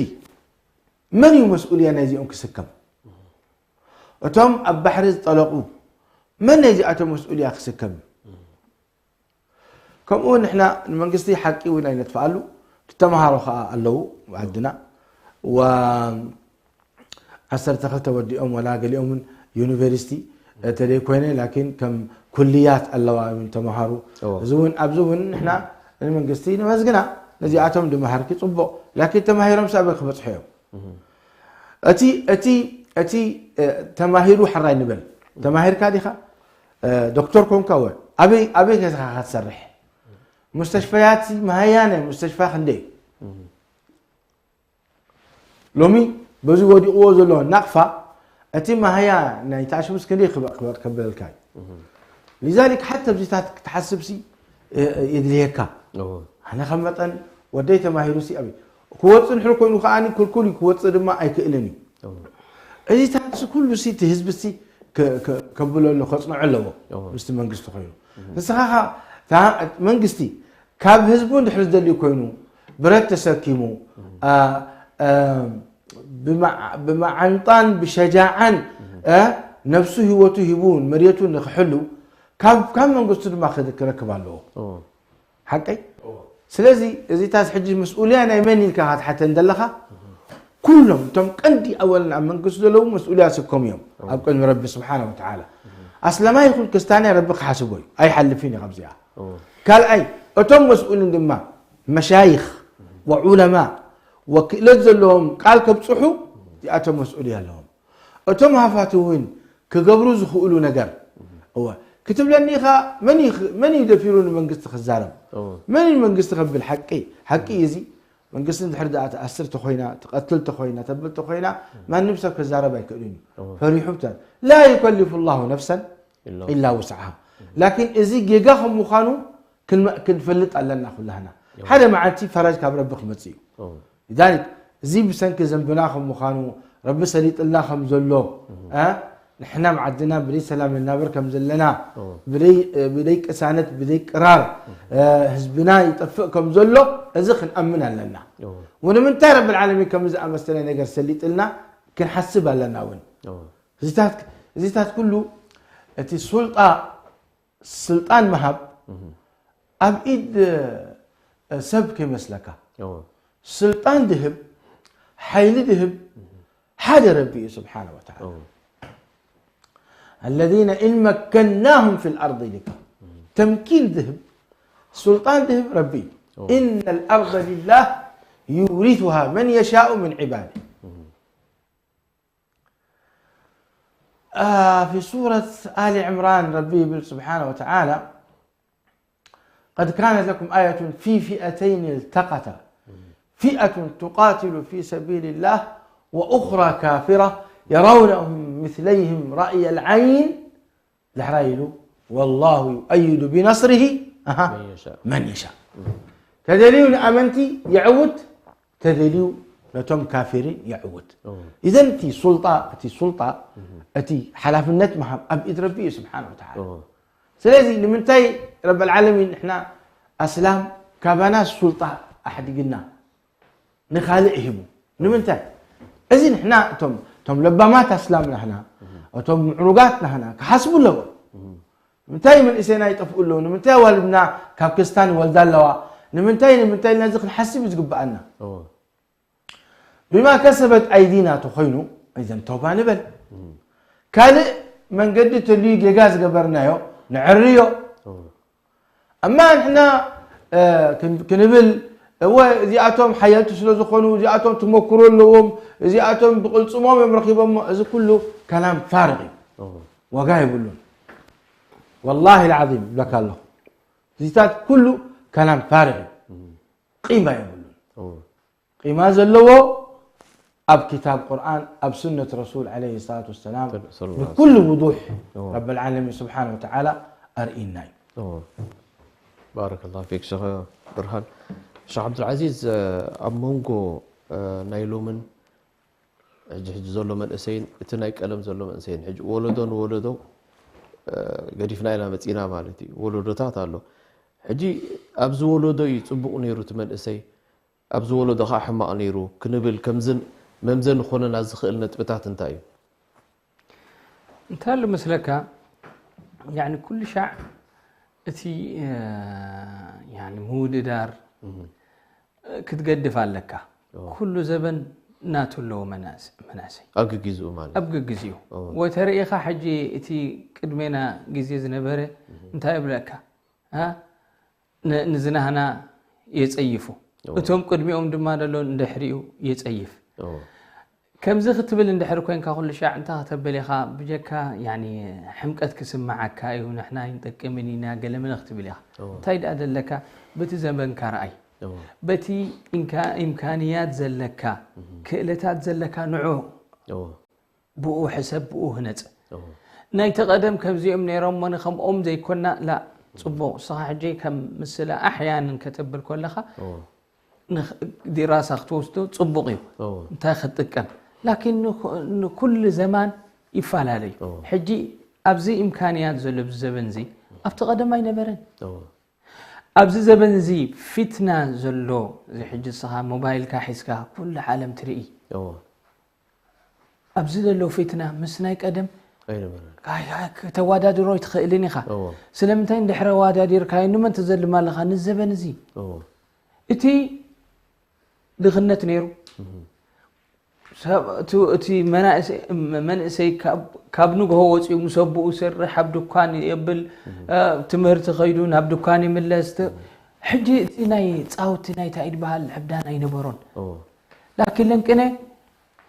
መን እዩ መስኡልያ ናይዚኦም ክስከም? እቶም ኣብ ባሕሪ ዝጠለቑ መን ናይዚኣቶም መስኡልያ ክስከም? ከምኡ ንሕና ንመንግስቲ ሓቂ እውን ኣይነጥፍኣሉ። ተመሃሮ ከዓ ኣለዉ ዓድና። ወ-፣ ዓሰርተ ክልተ ወዲኦም ወላ ገሊኦም እውን ዩኒቨርሲቲ፣ እ፣ ተደይ ኮይነ፣ ላኪን ከም ኩልያት ኣለዋ እውን ተመሃሩ። እዎ። እዚ እውን፣ ኣብዚ እውን ንሕና ንመንግስቲ ነመስግና። ነዚኣቶም ድመሃርኪ ጽቡቕ። ላኪን ተማሂሮም ሳበይ ክበጽሑ እዮም? እቲ፣ እቲ፣ እቲ፣ እ፣ ተማሂሩ ሕራይ ንበል። ተማሂርካ ዲኻ? እ፣ ዶክተር ኮንካ ወ-፣ ኣበይ፣ ኣበይ ጌርካ ክትሰርሕ? ሙስተሽፈያት መሃያ ናይ ሙስተሽፋ ክንደይ? ሎሚ በዚ ወዲቕዎ ዘሎ ናቕፋ፣ እቲ መሃያ ናይ ተኣሽሙስ ክንደይ ክበ-፣ ክበ-፣ ከበለልካ እዩ። ሊዛሊክ ሓቲ ኣብዚታት ክትሓስብሲ፣ እ፣ እ፣ የድልየካ። እዎ። ኣነ ከም መጠን ወደይ ተማሂሩሲ ኣበይ ክወፅእ እንድሕር ኮይኑ ከዓኒ ክልኩል እዩ፣ ክወፅእ ድማ ኣይክእልን እዩ። እዎ። እዚታት ኩሉሲ እቲ ህዝብሲ ከ-፣ ከ-፣ ከብሎ ኣሎ፣ ከፅንዖ ኣለዎ። እዎ። ምስቲ መንግስቲ ኮይኑ። ንስኻ ኸ-፣ እታ መንግስቲ ካብ ህዝቡ እንድሕር ዝደልዩ ኮይኑ ብረት ተሰኪሙ፣ አ፣ አ፣ ብመዓ-፣ ብመዓንጣን ብሸጃዓን፣ አ፣ ነብሱ ህይወቱ ሂቡ መሬቱ ንክሕሉ ካብ፣ ካብ መንግስቱ ድማ ክድ-፣ ክረክብ ኣለዎ። እዎ። ሓቀይ? እዎ። ስለዚ እዚታስ ሕጂ መስኡልያ ናይ መን ኢልካ ክትሓተን ዘለኻ? ኩሎም እቶም ቀንዲ ኣወልን ኣብ መንግስቱ ዘለዉ መስኡልያ ስኮም እዮም እዎ። ኣብ ቅድሚ ረቢ ስብሓነ ወተዓላ። ኣስላማይ ይኹን ክስታንያ ረቢ ክሓስቦ እዩ። ኣይሓልፍን እዩ ካብዚኣ። እዎ። ካልኣይ፣ እቶም መስኡልን ድማ መሻይኽ ወዑለማ ወክእለት ዘለዎም ቃል ከብጽሑ እዚኣቶም መስኡልያ ኣለዎም። እቶም ሃፋት እውን ክገብሩ ዝኽእሉ ነገር። እወ፣ ክትብለኒ ኢኻ፣ መን እዩ ኽ-፣ መን እዩ ደፊሩ ንመንግስቲ ክዛረብ? እወ። መን እዩ መንግስቲ ከብል? ሓቂ፣ ሓቂ እዩ እዚ። መንግስቲ እንድሕር ደኣ ትኣስር ተኾይና፣ ትቐትል ተኾይና፣ ተብል ተኾይና፣ ማንም ሰብ ክዛረብ ኣይክእልን እዩ። እወ። ፈሪሑ ብተ-፣ ላ ዩከሊፉ ላሁ ነፍሰን ኢላ ኢላ ውስዓሃ። ላኪን እዚ ጌጋ ከም ምዃኑ ክንመ-፣ ክንፈልጥ ኣለና ኩላህና። እወ። ሓደ መዓልቲ ፈራጅ ካብ ረቢ ክመጽእ እዩ። እወ። ሊዛሊክ፣ እዚ ብሰንኪ ዘንብና ከም ምዃኑ፣ ረቢ ሰሊጥልና ከም ዘሎ፣ እህ። እ፣ ንሕና ኣብ ዓድና ብደይ ሰላም ንናበር ከም ዘለና፣ እዎ። ብደይ፣ ብደይ ቅሳነት፣ ብደይ ቅራር፣ እህ። እ፣ ህዝብና ይጠፍእ ከም ዘሎ፣ እዚ ክንኣምን ኣለና። እዎ። ወንምንታይ ረብል ዓለሚን ከምዚ ዝኣመሰለ ነገር ሰሊጥልና ክንሓስብ ኣለና እውን። እዎ። እዚታት፣ እዚታት ኩሉ እቲ ሱልጣ ስልጣን ምሃብ እህ። ኣብ ኢድ፣ እ፣ ሰብ ከይመስለካ። እዎ። ስልጣን ድህብ፣ ሓይሊ ድህብ፣ እህ። ሓደ ረቢ እዩ ስብሓነ ወተዓላ። እዎ። الذين إن مكناهم في الأرض ልካ። እህ። ተምኪን ድህብ፣ ስልጣን ድህብ ረቢ እዩ። እዎ። إن الأرض لله يورثها من يشاء من عباده. እህ። آه، في سورة آل عمران ربي يقول سبحانه وتعالى: قد كانت لكم آية في فئتين التقتا، فئة تقاتل في سبيل الله وأخرى كافرة يرونهم مثليهم رأي العين، ዳሕራይ ኢሉ: والله يؤيد بنصره، ኣሃ፣ من يشاء. من يشاء. ተደልዩ ንኣመንቲ የዕውት፣ ተደልዩ ነቶም ካፊሪን የዕውት። እዎ። ኢዘን እቲ ሱልጣ፣ እቲ ሱልጣ፣ እህ። እቲ ሓላፍነት ምሃብ ኣብ ኢድ ረቢ እዩ ስብሓነ ወተዓላ። እዎ። ስለዚ ንምንታይ ረበል ዓለሚን ንሕና ኣስላም ካባና ሱልጣ ኣሕዲግና ንኻልእ ሂቡ? ንምንታይ? እዚ ንሕና እቶም፣ እቶም ለባማት ኣስላም ናህና፣ እቶም ምዕሩጋት ናህና ክሓስቡ ኣለዎም። እህ። ንምንታይ መንእሰይና ይጠፍኡ ኣለዉ? ንምንታይ ኣዋልድና ካብ ክስታን ይወልዳ ኣለዋ? ንምንታይ፣ ንምንታይ ኢልና እዚ ክንሓስብ እዩ ዝግብኣና። እዎ። ብማ ከሰበት ኣይዲና ተኾይኑ፣ እዘን ተውባ ንበል። እም። ካልእ መንገዲ ተልዩ ጌጋ ዝገበርናዮ፣ ንዕርዮ። እዎ። እማ ንሕና፣ እ፣ ክን-፣ ክንብል፣ እወ፣ እዚኣቶም ሓየልቲ ስለ ዝኾኑ፣ እዚኣቶም ተመክሮ ኣለዎም፣ እዚኣቶም ብቕልጽሞም እዮም ረኺቦሞ፣ እዚ ኩሉ ከላም ፋርቕ እዩ። እዎ። ዋጋ የብሉን። ወላሂ ልዓዚም ይብለካ ኣለኹ። እዚታት ኩሉ ከላም ፋርቕ እዩ። እም። ቂማ የብሉን። እዎ። ቂማ ዘለዎ ኣብ ክታብ ቁርኣን፣ ኣብ ሱነት ረሱል ዓለይሂ ሰላቱ ወሰላም ሰለ-፣ ሰለላሁ ብኩሉ ውዱሕ እዎ። ረብል ዓለሚን ስብሓነ ወተዓላ ኣርእይና እዩ። እዎ። ባረከላሁ ፊክ ሸኽ ብርሃን። ሸኽ ዓብዱልዓዚዝ፣ እ፣ ኣብ መንጎ፣ እ፣ ናይ ሎምን ሕጂ፣ ሕጂ ዘሎ መንእሰይን እቲ ናይ ቀደም ዘሎ መንእሰይን፣ ሕጂ ወለዶ ንወለዶ፣ እ፣ ገዲፍና ኢና መጺና ማለት እዩ። ወለዶታት ኣሎ። ሕጂ ኣብዚ ወለዶ እዩ ጽቡቕ ነይሩ እቲ መንእሰይ፣ ኣብዚ ወለዶ ከዓ ሕማቕ ነይሩ ክንብል ከምዝን መምዘኒ ክኾነና ዝኽእል ነጥብታት እንታይ እዩ? እንታይ ኣሎ መስለካ? ያኒ ኩሉ ሻዕ እቲ እ፣ ያኒ ምውድዳር ክትገድፍ ኣለካ። ኩሉ ዘበን ናቱ ኣለዎ መናእሰ- መናእሰይ ኣብ ግጊዝኡ ማለት ኣብ ግግዚኡ ወተርእኻ ሕጂ እቲ ቅድሜና ግዜ ዝነበረ እንታይ ይብለካ? እ፣ ን- ንዝናህና የጸይፉ፣ እቶም ቅድሚኦም ድማ ደሎ ንድሕሪኡ የጸይፍ። ከምዚ ክትብል እንድሕር ኮንካ ኩሉ ሻዕ እንታይ ከተብል ኢኻ? ብጀካ ያኒ ሕምቀት ክስምዓካ እዩ፣ ንሕና ይንጠቅምን ኢና ገለመለ ክትብል ኢኻ። እንታይ ደኣ ዘለካ? በቲ ዘበንካ ረኣይ፣ በቲ ኢምካ- ኢምካንያት ዘለካ ክእለታት ዘለካ ንዑ ብኡ ሕሰብ ብኡ ህነፅ። ናይቲ ቀደም ከምዚኦም ነይሮም ሞኒ ከምኦም ዘይኮና ላ ፅቡቅ ስኻ ሕጂ ከም ምስላ ኣሕያንን ከተብል ከለኻ ዲራሳ ክትወስዶ ፅቡቅ እዩ እንታይ ክትጥቀም ላኪን ንኩሉ ዘማን ይፈላለዩ ሕጂ ኣብዚ ኢምካንያት ዘሎ ብዚ ዘበን እዚ ኣብቲ ቀደም ኣይነበረን ኣብዚ ዘበን እዚ ፊትና ዘሎ እዚ ሕጂ ስኻ ሞባይልካ ሒዝካ ኩሉ ዓለም ትርኢ ኣብዚ ዘሎ ፊትና ምስ ናይ ቀደም ኣይነበረን ተዋዳድሮ ኣይትኽእልን ኢኻ ስለምንታይ እንድሕረ ዋዳዲርካዮ ንመን ትዘልም ኣለኻ ንዘበን እዚ እቲ ድኽነት ነይሩ እቲ መናእሰይ መንእሰይ ካብ ንግሆ ወፂኡ ምስ ኣቦኡ ይሰርሕ ኣብ ድኳን የብል ትምህርቲ ከይዱ ናብ ድኳን ይምለስ ሕጂ እቲ ናይ ፃውቲ ናይታ ኢድበሃል ዕብዳን ኣይነበሮን ላኪን ለንቅነ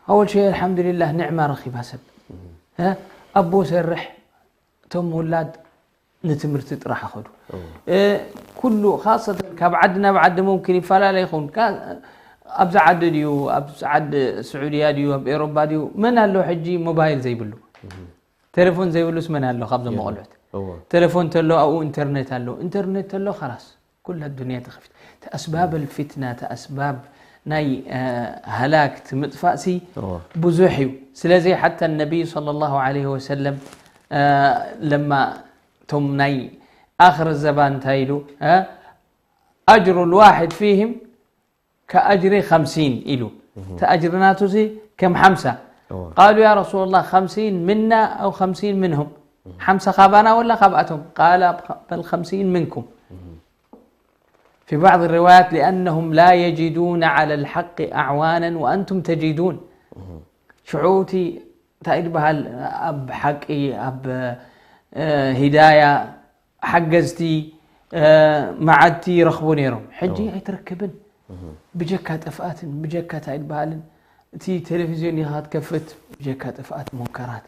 ኣወል ሸይ ኣልሓምዱሊላህ ንዕማ ረኺባ ሰብ ኣቦ ሰርሕ እቶም ውላድ ንትምህርቲ ጥራሕ ኣኸዱ ኩሉ ካሰተን ካብ ዓዲ ናብ ዓዲ ሙምኪን ይፈላለ ይኸውን ኣብዚ ዓዲ ድዩ ኣብ ዓዲ ስዑድያ ድዩ ኣብ ኤሮባ ድዩ መን ኣሎ ሕጂ ሞባይል ዘይብሉ ቴሌፎን ዘይብሉስ መን ኣሎ ካብዞም ቆልዑት ቴሌፎን ተሎ ኣብኡ ኢንተርኔት ኣሎ ኢንተርኔት ተሎ ከላስ ኩላ ዱንያ ተኸፊት ተኣስባብ الفتنة ተኣስባብ ናይ ሃላክ ምጥፋእ ሲ ብዙሕ እዩ ስለዚ حتى النبي صلى الله عليه وسلم ለማ እቶም ናይ ኣኽር ዘባን እንታይ ኢሉ ኣጅሩ ልዋሕድ ፊህም ከኣጅሪ ከምሲን ኢሉ እቲ ኣጅሪ ናቱ ሲ ከም ሓምሳ ቃሉ ያ ረሱላ ላህ ከምሲን ምና ኣው ከምሲን ምንሁም ሓምሳ ካባና ወላ ካብኣቶም ቃላ በል ከምሲን ምንኩም في بعض الروايات لأنهم لا يجدون على الحق أعوانا وأنتم تجدون ሽዑ እቲ እንታይ ዝበሃል ኣብ ሓቂ ኣብ ሂዳያ ሓገዝቲ መዓድቲ ይረኽቡ ነይሮም ሕጂ ኣይትረክብን ብጀካ ጥፍኣትን ብጀካ እንታይ ዝበሃልን እቲ ቴሌቪዝዮን ዲኻ ትከፍት ብጀካ ጥፍኣት ሙንከራት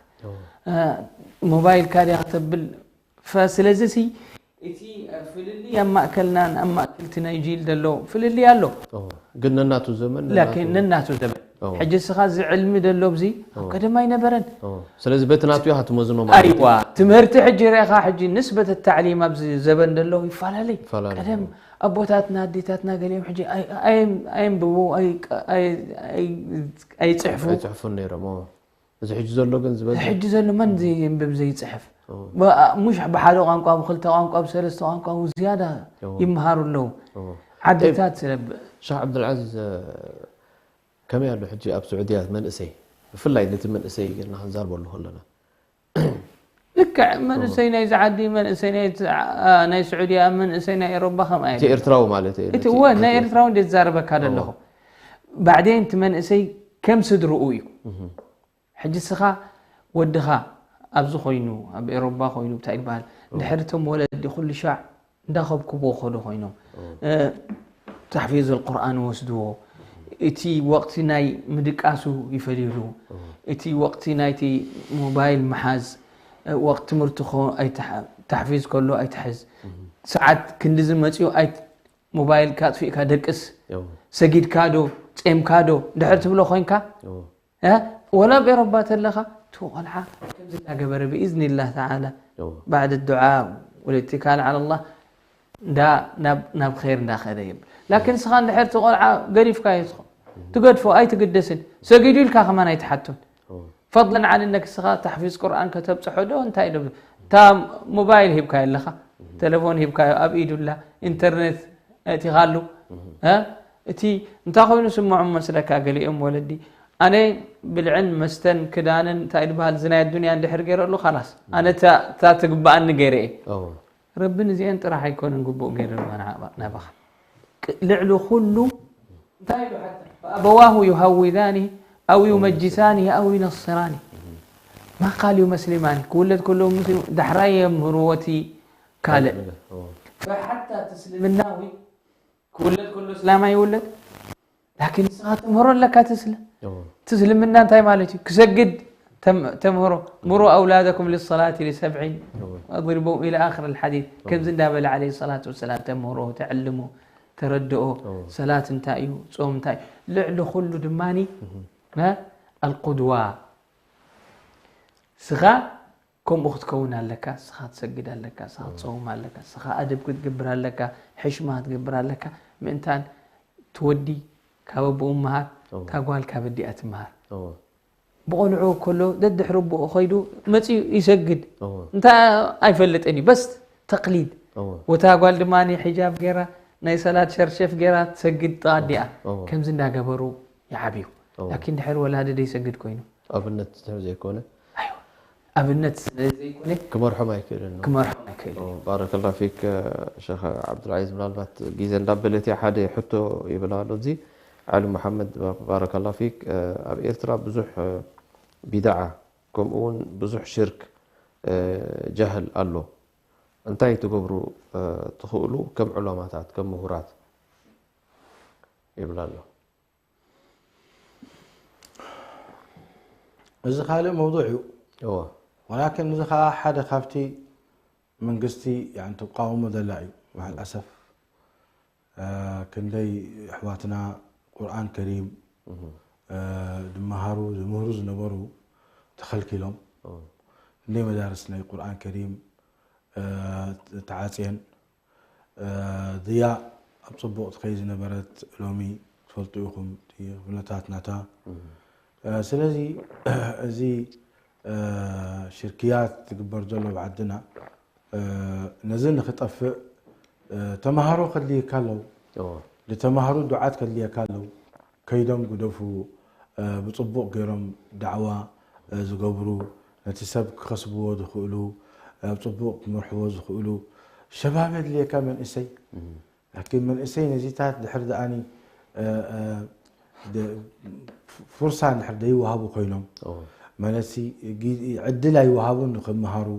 ሞባይልካ ዲኻ ተብል ስለዚ ሲ እቲ ፍልልይ ኣብ ማእከልናን ኣብ ማእከል እቲ ናይ ጂል ዘሎ ፍልልይ ኣሎ ግን ነናቱ ዘመን ላኪን ነናቱ ዘመን ሕጂ እስኻ እዚ ዕልሚ ዘሎ ኣብዚ ኣብ ቀደም ኣይነበረን ስለዚ በቲ ናቱ ኢኻ ትመዝኖ ማለት ኣይዋ ትምህርቲ ሕጂ ርኢኻ ሕጂ ንስበት ታዕሊም ኣብዚ ዘበን ዘሎ ይፈላለይ ይፈላለይ። ቀደም ኣቦታትና ኣዴታትና ገሊኦም ሕጂ ኣይ- ኣይ- ኣየንብቡ ኣይ- ኣይ- ኣይ- ኣይፅሕፉ ኣይፅሕፉን ነይሮም ኦ። እዚ ሕጂ ዘሎ ግን ዝበዝሕ ሕጂ ዘሎ መን ዘየንብብ ዘይፅሕፍ ሙሽ ብሓደ ቋንቋ ብክልተ ቋንቋ ብሰለስተ ቋንቋ ዝያዳ ይመሃሩ ኣለዉ ዓድታት ስለብ ሸክ ዓብዱልዓዚዝ ከመይ ኣሎ ሕጂ ኣብ ስዑድያ መንእሰይ ብፍላይ ነቲ መንእሰይ ና ክንዛርበሉ ከለና ልክዕ መንእሰይ ናይዚ ዓዲ መንእሰይ ናይ ስዑድያ መንእሰይ ናይ ኤሮባ ከምኣ እቲ ኤርትራዊ ማለት እዩ እቲ እወ ናይ ኤርትራዊ እንደ ዝዛረበካ ዘለኹ ባዕደይን እቲ መንእሰይ ከም ስድርኡ እዩ ሕጂ ስኻ ወድኻ ኣብዚ ኮይኑ ኣብ ኤሮባ ኮይኑ እንታይ ይበሃል ድሕሪ እቶም ወለዲ ኩሉ ሻዕ እንዳኸብክቦ ከዶ ኮይኖም ተሕፊዝ ቁርኣን ወስድዎ እቲ ወቅቲ ናይ ምድቃሱ ይፈልዩሉ እቲ ወቅቲ ናይቲ ሞባይል ምሓዝ ወቅቲ ትምህርቲ ተሕፊዝ ከሎ ኣይትሕዝ ሰዓት ክንዲ ዝመፅኡ ሞባይል ካጥፊእካ ደቅስ ሰጊድካ ዶ ጼምካ ዶ ድሕር ትብሎ ኮይንካ ወላ ኣብ ኤሮባ ተለኻ እቲ ቆልዓ ከምዚ እናገበረ ብኢዝኒላህ ተዓላ ባዕድ ዱዓ ወልእትካል ዓላ ላህ እንዳ ናብ ኸይር እንዳኸደ ይብል ላኪን ስኻ እንድሕር እቲ ቆልዓ ገዲፍካዮ ትገድፎ ኣይትግደስን ሰጊዱ ኢልካ ከማን ኣይትሓቶን ፈضلا عن انك ስኻ ተሕፊዝ ቁርኣን ከተብፅሖ ዶ እንታይ ዶ እታ ሞባይል ሂብካዮ ኣለኻ ተለፎን ሂብካዮ ኣብ ኢዱላ ኢንተርኔት ኣእቲኻሉ እቲ እንታይ ኮይኑ ስምዖም መስለካ? ገሊኦም ወለዲ ኣነ ብልዕን መስተን ክዳንን እንታይ ዝበሃል ዝናይ ኣዱንያ እንድሕር ገይረ ኣሎ ካላስ ኣነ እታ እታ ትግበኣኒ ገይረ እየ። እዎ ረቢ ንዚአን ጥራሕ ኣይኮነን ግቡእ ገይርዋ ንዓባ- ናባኻ። ቅ- ልዕሊ ኩሉ እንታይ ኢሉ ሓታ? فأبواه يهودانه أو يمجسانه أو ينصرانه. ما قال يمسلمانه. ክውለድ ከሎ ሙስሊም ዳሕራይ የምህርዎ እቲ ካልእ። እዎ ሓታ እቲ እስልምናዊ ክውለድ ከሎ እስላማይ ይውለድ ላኪን ንስኻ ተምህሮ ኣለካ እቲ እስላ- እዎ እቲ እስልምና እንታይ ማለት እዩ? ክሰግድ ተም- ተምህሮ ምሩ ኣውላደኩም ልሰላት ሊሰብዒን እዎ ኣضሪቡ ኢለ ኣክር ልሓዲት ከምዚ እንዳበለ ዓለ ሰላት ወሰላም ተምህሮ ተዕልሞ ተረድኦ እዎ ሰላት እንታይ እዩ ጾም እንታይ እዩ ልዕሊ ኩሉ ድማ ኣልቁድዋ ስኻ ከምኡ ክትከውን ኣለካ ስኻ ትሰግድ ኣለካ ስኻ ትፀውም ኣለካ ስኻ ኣደብ ክትገብር ኣለካ ሕሽማ ክትገብር ኣለካ ምእንታን ትወዲ ካብ ኣቦኡ ምሃር እዎ እታ ጓል ካብ ኣዲኣ ትምሃር እዎ ብቆልዑ ከሎ ደድሕሪ ኣቦኡ ከይዱ መፅኡ ይሰግድ እዎ እንታይ ኣይፈልጥን እዩ በስ ተቅሊድ እዎ ወታ ጓል ድማ ሒጃብ ገይራ ናይ ሰላት ሸርሸፍ ገይራ ትሰግድ ጥቓ ኣዲኣ እዎ ከምዚ እንዳገበሩ ይዓብዩ እዎ ላኪን ድሕሪ ወላዲ ደይሰግድ ኮይኑ ኣብነት እንድሕር ዘይኮነ ኣይዋ ኣብነት ስለ ዘይኮነ ክመርሖም ኣይክእልን ነው። ክመርሖም ኣይክእል እዩ ባረከላ ፊክ ሸኽ ዓብዱልዓዚዝ ምናልባት ግዜ እንዳበለት እያ ሓደ ሕቶ ይብል ኣሎ እዚ ዓሊ መሓመድ ባረከላ ፊክ ኣብ ኤርትራ ብዙሕ ቢድዓ ከምኡ እውን ብዙሕ ሽርክ ጃህል ኣሎ እንታይ ትገብሩ ትኽእሉ ከም ዑለማታት ከም ምሁራት ይብል ኣሎ እዚ ካልእ መውضوع እዩ እዎ ولكن እዚ ከዓ ሓደ ካብቲ መንግስቲ يعني ተቃውሞ ዘላ እዩ مع الأسف ክንደይ ኣሕዋትና ቁርኣን ከሪም ዝመሃሩ ዝምህሩ ዝነበሩ ተኸልኪሎም ክንደይ መዳርስ ናይ ቁርኣን ከሪም ተዓፅየን ضياء ኣብ ፅቡቕ ትኸይ ዝነበረት ሎሚ ትፈልጡ ኢኹም ኩነታት ናታ ስለዚ እዚ ሽርክያት ዝግበር ዘሎ ኣብ ዓድና ነዚ ንክጠፍእ ተምሃሮ ከድልየካ ኣለዉ ንተምሃሮ ዱዓት ከድልየካ ኣለዉ ከይዶም ግደፉ ብፅቡቕ ገይሮም ዳዕዋ ዝገብሩ ነቲ ሰብ ክኸስብዎ ዝኽእሉ ኣብ ፅቡቕ ክመርሕዎ ዝኽእሉ ሸባብ የድልየካ መንእሰይ ላኪን መንእሰይ ነዚታት ድሕር ደኣኒ ፍርሳ እንድሕር ደይወሃቡ ኮይኖም ማለት ዕድል ኣይወሃቡን ንክመሃሩ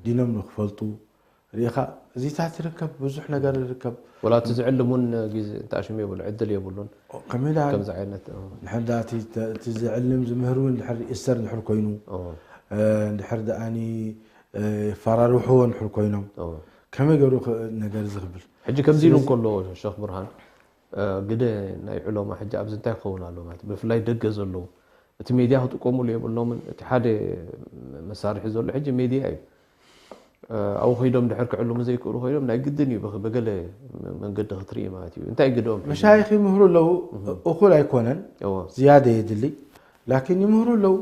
ዲኖም ንክፈልጡ ሪኢኻ እዚታት ይርከብ ብዙሕ ነገር ይርከብ ወላ እቲ ዝዕልም እውን ግዜ ተኣሽሙ የብሉ ዕድል የብሉን ከመይ ደኣ ከምዚ ዓይነት ድሕር ደኣ እቲ ዝዕልም ዝምህር እውን ድሕር ይእሰር ድሕር ኮይኑ ድሕር ደኣኒ ይፈራርሕዎ ድሕር ኮይኖም ከመይ ገይሩ ነገር ዝኽብል ሕጂ ከምዚ ኢሉ እንከሎ ሸኽ ብርሃን ግደ ናይ ዕሎማ ሕጂ ኣብዚ እንታይ ክኸውን ኣሎ ማለት ብፍላይ ደገ ዘለዉ እቲ ሜድያ ክጥቀሙሉ የብሎምን እቲ ሓደ መሳርሒ ዘሎ ሕጂ ሜድያ እዩ ኣብኡ ከይዶም ድሕር ክዕልሙ ዘይክእሉ ኮይኖም ናይ ግድን እዩ በገለ መንገዲ ክትርኢ ማለት እዩ እንታይ ግደኦም መሻይኽ ይምህሩ ኣለዉ እኹል ኣይኮነን ዝያደ የድሊ ላኪን ይምህሩ ኣለዉ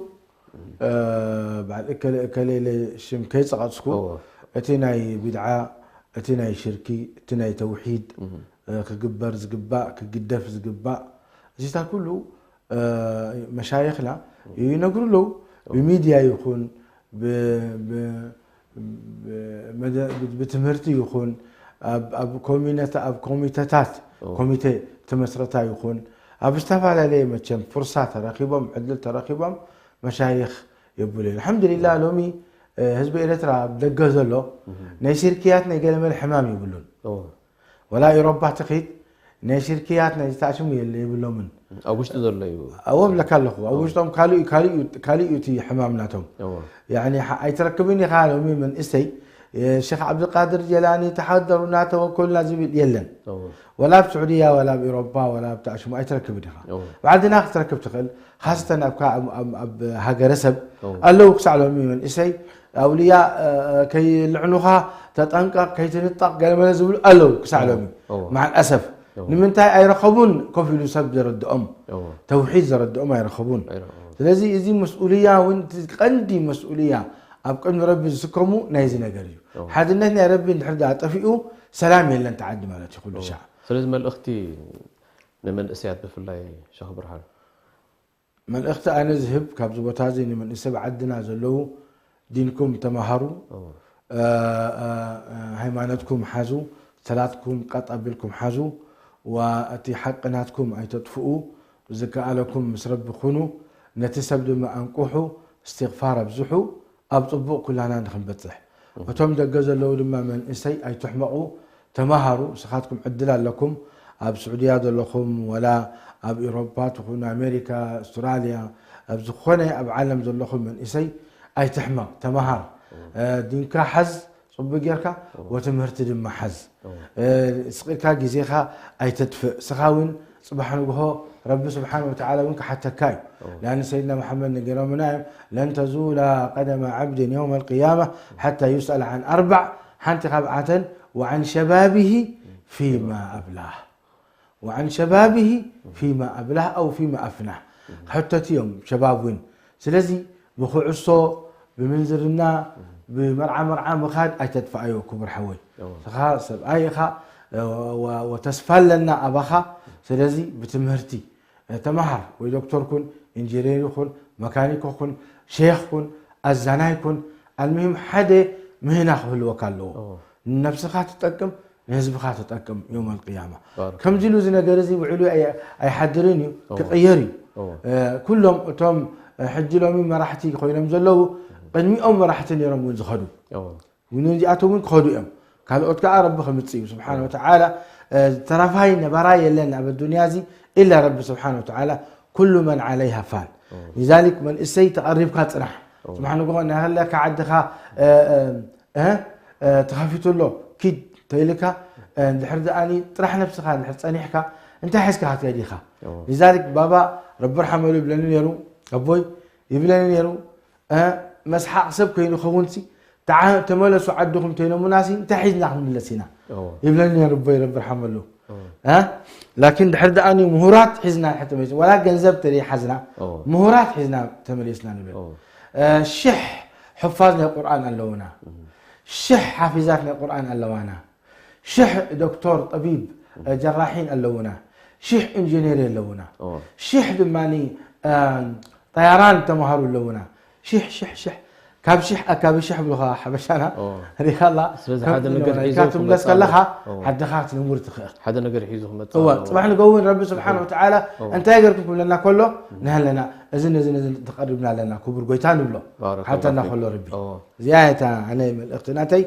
በዓል እከለ እከለ ኢለ ሽም ከይፀቐፅኩ እቲ ናይ ቢድዓ እቲ ናይ ሽርኪ እቲ ናይ ተውሒድ ክግበር ዝግባእ ክግደፍ ዝግባእ እዚታት ኩሉ መሻይኽና ይነግሩ ኣለዉ ብሚድያ ይኹን ብትምህርቲ ይኹን ኣብ ኮሚቴታት ኮሚቴ ተመስረታ ይኹን ኣብ ዝተፈላለየ መቸም ፍርሳ ተረኪቦም ዕድል ተረኪቦም መሻይኽ የብሉ እዩ الحمد لله ሎሚ ህዝቢ ኤርትራ ኣብ ደገ ዘሎ ናይ ሽርክያት ናይ ገለመለ ሕማም የብሉን ወላ ኤሮፓ ትኺድ ናይ ሽርክያት ናይ ዝተኣሽሙ የለ የብሎምን ኣብ ውሽጢ ዘሎ እዩ ኣብኦም ለካ ኣለኹ ኣብ ውሽጦም ካልእ ካልእ እዩ እቲ ሕማም ናቶም ኣይትረክብን ኢኻ ሎሚ መንእሰይ ሸክ ዓብድልቃድር ጀላኒ ተሓደሩና ተወከሉና ዝብል የለን ወላ ኣብ ስዑድያ ወላ ኣብ ኤሮፓ ወላ ኣብ ተኣሽሙ ኣይትረክብን ኢኻ ኣብ ዓድና ክትረክብ ትኽእል ካስተን ኣብ ሃገረሰብ ኣለዉ ክሳዕ ሎሚ መንእሰይ ኣውልያ ከይልዕኑኻ ተጠንቀቕ ከይትንጠቕ ገለመለ ዝብሉ ኣለዉ ክሳዕ ሎሚ ማዓል ኣሰፍ ንምንታይ ኣይረኸቡን ኮፍ ኢሉ ሰብ ዘረድኦም ተውሒድ ዘረድኦም ኣይረኸቡን ስለዚ እዚ መስኡልያ እውን ቀንዲ መስኡልያ ኣብ ቅድሚ ረቢ ዝስከሙ ናይዚ ነገር እዩ ሓድነት ናይ ረቢ እንድሕር ዳ ጠፊኡ ሰላም የለን ተዓዲ ማለት እዩ ኩሉ ሻዕ ስለዚ መልእኽቲ ንመንእሰያት ብፍላይ ሸኽ ብርሃን? መልእኽቲ ኣነ ዝህብ ካብዚ ቦታ እዚ ንመንእሰብ ዓድና ዘለዉ፣ ዲንኩም ተማሃሩ። ሃይማኖትኩም ሓዙ። ሰላትኩም ቀጥ ኣቢልኩም ሓዙ። ወእቲ ሓቂ ናትኩም ኣይተጥፍኡ። ዝከኣለኩም ምስ ረቢ ኩኑ። ነቲ ሰብ ድማ ኣንቁሑ። እስትቕፋር ኣብዝሑ። ኣብ ፅቡቕ ኩላና ንክንበፅሕ። እቶም ደገ ዘለዉ ድማ መንእሰይ ኣይትሕመቑ። ተማሃሩ። እስኻትኩም ዕድል ኣለኩም። ኣብ ስዑድያ ዘለኹም ወላ ኣብ ኤሮፓ ትኹኑ ኣሜሪካ፣ ኣስትራልያ፣ ኣብ ዝኾነ ኣብ ዓለም ዘለኹም መንእሰይ ኣይትሕመቕ። ተማሃር። ዲንካ ሓዝ። ፅቡቅ ጌርካ። ወትምህርቲ ድማ ሓዝ። ስቂልካ ግዜኻ ኣይተጥፍእ። ስኻ እውን ፅባሕ ንግሆ ረቢ ስብሓን ወተዓላ እውን ክሓተካ እዩ። ላን ሰይድና መሓመድ ነገሮምና እዮም። ለን ተዙላ ቀደማ ዓብድን የውም ኣልቅያማ ሓታ ዩስኣል ዓን ኣርባዕ። ሓንቲ ካብዓተን ወዓን ሸባቢሂ ፊማ ኣብላህ። ወዓን ሸባቢሂ ፊማ ኣብላህ ኣው ፊማ ኣፍናህ። ሕተት እዮም ሸባብ እውን። ስለዚ ብኩዕሶ፣ ብምንዝርና፣ ብመርዓ መርዓ ምኻድ ኣይተጥፍኣዮ ክቡር ሓወይ። ስኻ ሰብኣይ ኢኻ። ወተስፋ ኣለና ኣባኻ። ስለዚ ብትምህርቲ ተማሃር። ወይ ዶክተር ኩን፣ ኢንጂነር ኩን፣ መካኒኮ ኩን፣ ሼኽ ኩን፣ ኣዛናይ ኩን፣ ኣልምሂም ሓደ ምህና ክህልወካ ኣለዎ። ንነብስኻ ትጠቅም፣ ንህዝብኻ ትጠቅም ዮም ኣልቅያማ። ከምዚ ኢሉ እዚ ነገር እዚ ውዕሉ ኣይሓድርን እዩ፣ ክቕየር እዩ። ኩሎም እቶም ሕጂ ሎሚ መራሕቲ ኮይኖም ዘለዉ ቅድሚኦም መራሕቲ ነይሮም እውን ዝኸዱ። ንዚኣቶም እውን ክኸዱ እዮም። ካልኦት ከዓ ረቢ ከምፅእ እዩ ስብሓን ወተዓላ። ተራፋይ ነባራይ የለን ኣብ ኣዱንያ እዚ ኢላ ረቢ ስብሓን ወተዓላ። ኩሉ መን ዓለይሃ ፋን። ሊዛሊክ መንእሰይ ተቐሪብካ ፅናሕ። ፅባሕ ንግሆ እናሃለካ ዓድኻ ተኸፊቱ ኣሎ ኪድ ተይልካ። እንድሕር ደኣኒ ጥራሕ ነብስኻ እንድሕር ፀኒሕካ እንታይ ሒዝካ ክትከይድ ኢኻ? ሊዛሊክ ባባ ረቢ ርሓመሉ ይብለኒ ነይሩ፣ ኣቦይ ይብለኒ ነይሩ። መስሓቕ ሰብ ከይንኸውን ሲ ተመለሱ ዓድኹም ተይሎሙና ሲ እንታይ ሒዝና ክንምለስ ኢና? ይብለኒ ነይሩ ኣቦይ ረቢ ርሓመሉ። ላኪን ድሕር ደኣ ምሁራት ሒዝና ተመሊስና፣ ዋላ ገንዘብ ተዘይሓዝና ምሁራት ሒዝና ተመሊስና ንብል። ሽሕ ሕፋዝ ናይ ቁርኣን ኣለውና፣ ሽሕ ሓፊዛት ናይ ቁርኣን ኣለዋና፣ ሽሕ ዶክተር ጠቢብ ጀራሒን ኣለውና፣ ሽሕ ኢንጂነር ኣለውና፣ ሽሕ ድማ ጠያራን ተምሃሩ ኣለውና። ሽሕ ሽሕ ሽሕ ካብ ሽሕ ኣካቢ ሽሕ ብሉኻ ሓበሻና ሪኻላ። ስለዚ ሓደ ነገር ሒዞ ትምለስ ከለኻ ዓድኻ ክትነውር ትኽእል። ሓደ ነገር ሒዞ ክመጽእ እወ ኣለዎ። ጽባሕ ንገውን ረቢ ስብሓን ወተዓላ እንታይ ገርኩም ክብለና ከሎ ንሃለና እዝን እዝን እዝን ተቐሪብና ኣለና ክቡር ጎይታ ንብሎ። ባረከላሁ ሓተና ፊክ። ከሎ ረቢ እወ። እዚኣ እታ ኣነ መልእኽቲ ናተይ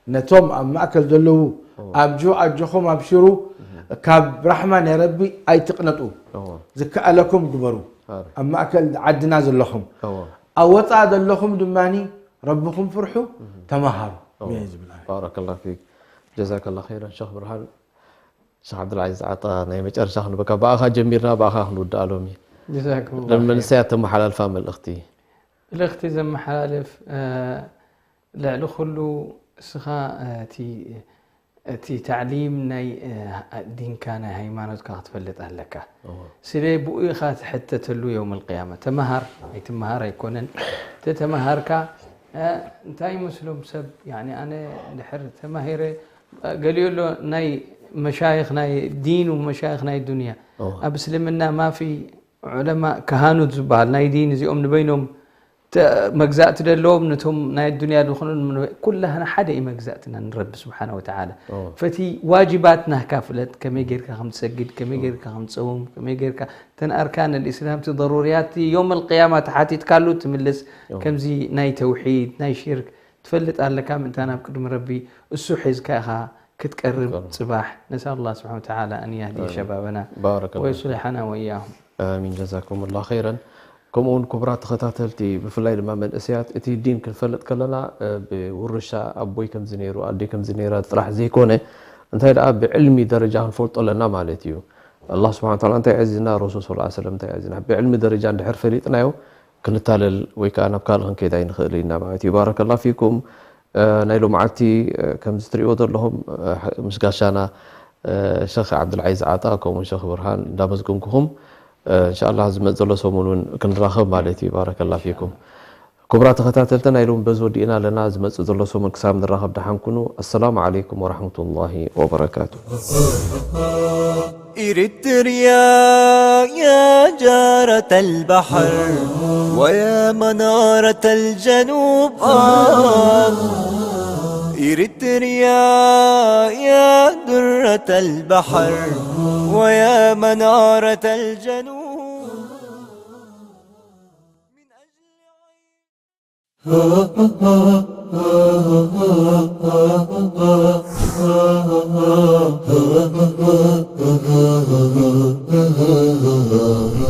ነቶም ኣብ ማእከል ዘለዉ ኣብጁ ኣጆኹም ኣብሽሩ ካብ ራሕማ ናይ ረቢ ኣይትቕነጡ። እወ። ዝከኣለኩም ግበሩ። ባረ። ኣብ ማእከል ዓድና ዘለኹም እወ። ኣብ ወፃእ ዘለኹም ድማ ረብኹም ፍርሑ ተማሃሩ እየ ዝብል ኣነ። ባረከላ ፊክ። ጀዛከላ ኸይረን ሸኽ ብርሃን። ሸኽ ዓብዱልዓዚዝ ዓጣ ናይ መጨረሻ ክንበካ ብኣኻ ጀሚርና ብኣኻ ክንውድኣ ሎሚ። ጀዛኩም ላህ ኸይር። ንመንእሰያት ተመሓላልፋ መልእኽቲ። መልእኽቲ ዘመሓላልፍ ልዕሊ ኩሉ እስኻ እቲ እቲ ታዕሊም ናይ ዲንካ ናይ ሃይማኖትካ ክትፈልጥ ኣለካ። ስለ ብኡ ኢኻ ትሕተተሉ የውም ልቅያማ። ተመሃር ኣይትመሃር ኣይኮነን። ተተመሃርካ እንታይ ይመስሎም ሰብ ኣነ ድሕር ተማሂረ ገሊኡ ኣሎ ናይ መሻይኽ ናይ ዲን መሻይኽ ናይ ዱንያ ኣብ እስልምና ማፊ ዑለማ ካሃኑት ዝበሃል ናይ ዲን እዚኦም ንበይኖም መግዛእቲ ደለዎም ነቶም ናይ ኣዱንያ ዝኾኑ ኩላህና ሓደ እዩ መግዛእትና ንረቢ ስብሓን ወተዓላ። ፈቲ ዋጅባት ናህካ ፍለጥ፣ ከመይ ጌርካ ከም ትሰግድ፣ ከመይ ጌርካ ከም ትፀውም፣ ከመይ ጌርካ ተን ኣርካን ልእስላም ቲ ضروريات ቲ ዮም ልቅያማ ተሓቲትካሉ ትምልስ። ከምዚ ናይ ተውሒድ ናይ ሽርክ ትፈልጥ ኣለካ ምእንታ ናብ ቅድሚ ረቢ እሱ ሒዝካ ኢኻ ክትቀርብ ጽባሕ። ነስኣል ላህ ስብሓን ወተዓላ ኣን ያህዲየ ሸባበና ወዩስሊሓና ወእያሁም። ኣሚን ጀዛኩም ላ ኸይረን። ከምኡ እውን ክቡራት ተኸታተልቲ ብፍላይ ድማ መንእሰያት እቲ ዲን ክንፈልጥ ከለና ብውርሻ ኣቦይ ከምዚ ነይሩ ኣደይ ከምዚ ነይራ ጥራሕ ዘይኮነ እንታይ ደኣ ብዕልሚ ደረጃ ክንፈልጦ ኣለና ማለት እዩ። ኣላህ ስብሓን ወተዓላ እንታይ ኣዚዝና ረሱል ስ ሰለም እንታይ ኣዚዝና ብዕልሚ ደረጃ እንድሕር ፈሊጥናዮ ክንታለል ወይ ከዓ ናብ ካልእ ክንከይድ ኣይንኽእል ኢና ማለት እዩ። ባረከላ ፊኩም። ናይ ሎምዓቲ ከምዚ ትሪእዎ ዘለኹም ምስ ጋሻና ሸኽ ዓብዱልዓዚዝ ዓጣ ከምኡ ሸኽ ብርሃን እንዳመስገንኩኹም እንሻላ ዝመፅ ዘሎ ሰሙን እውን ክንራኸብ ማለት እዩ። ባረከላ ፊኩም። ክቡራት ተኸታተልትና፣ ኢሎም በዚ ወዲእና ኣለና። ዝመጽእ ዘሎ ሰሙን ክሳብ ንራኸብ ደሓን ኩኑ። ኣሰላሙ ዓለይኩም ወራህመቱላሂ ወበረካቱ። إريتريا، يا جارة البحر ويا منارة الجنوب، آه. إريتريا، يا درة البحر ويا منارة الجنوب.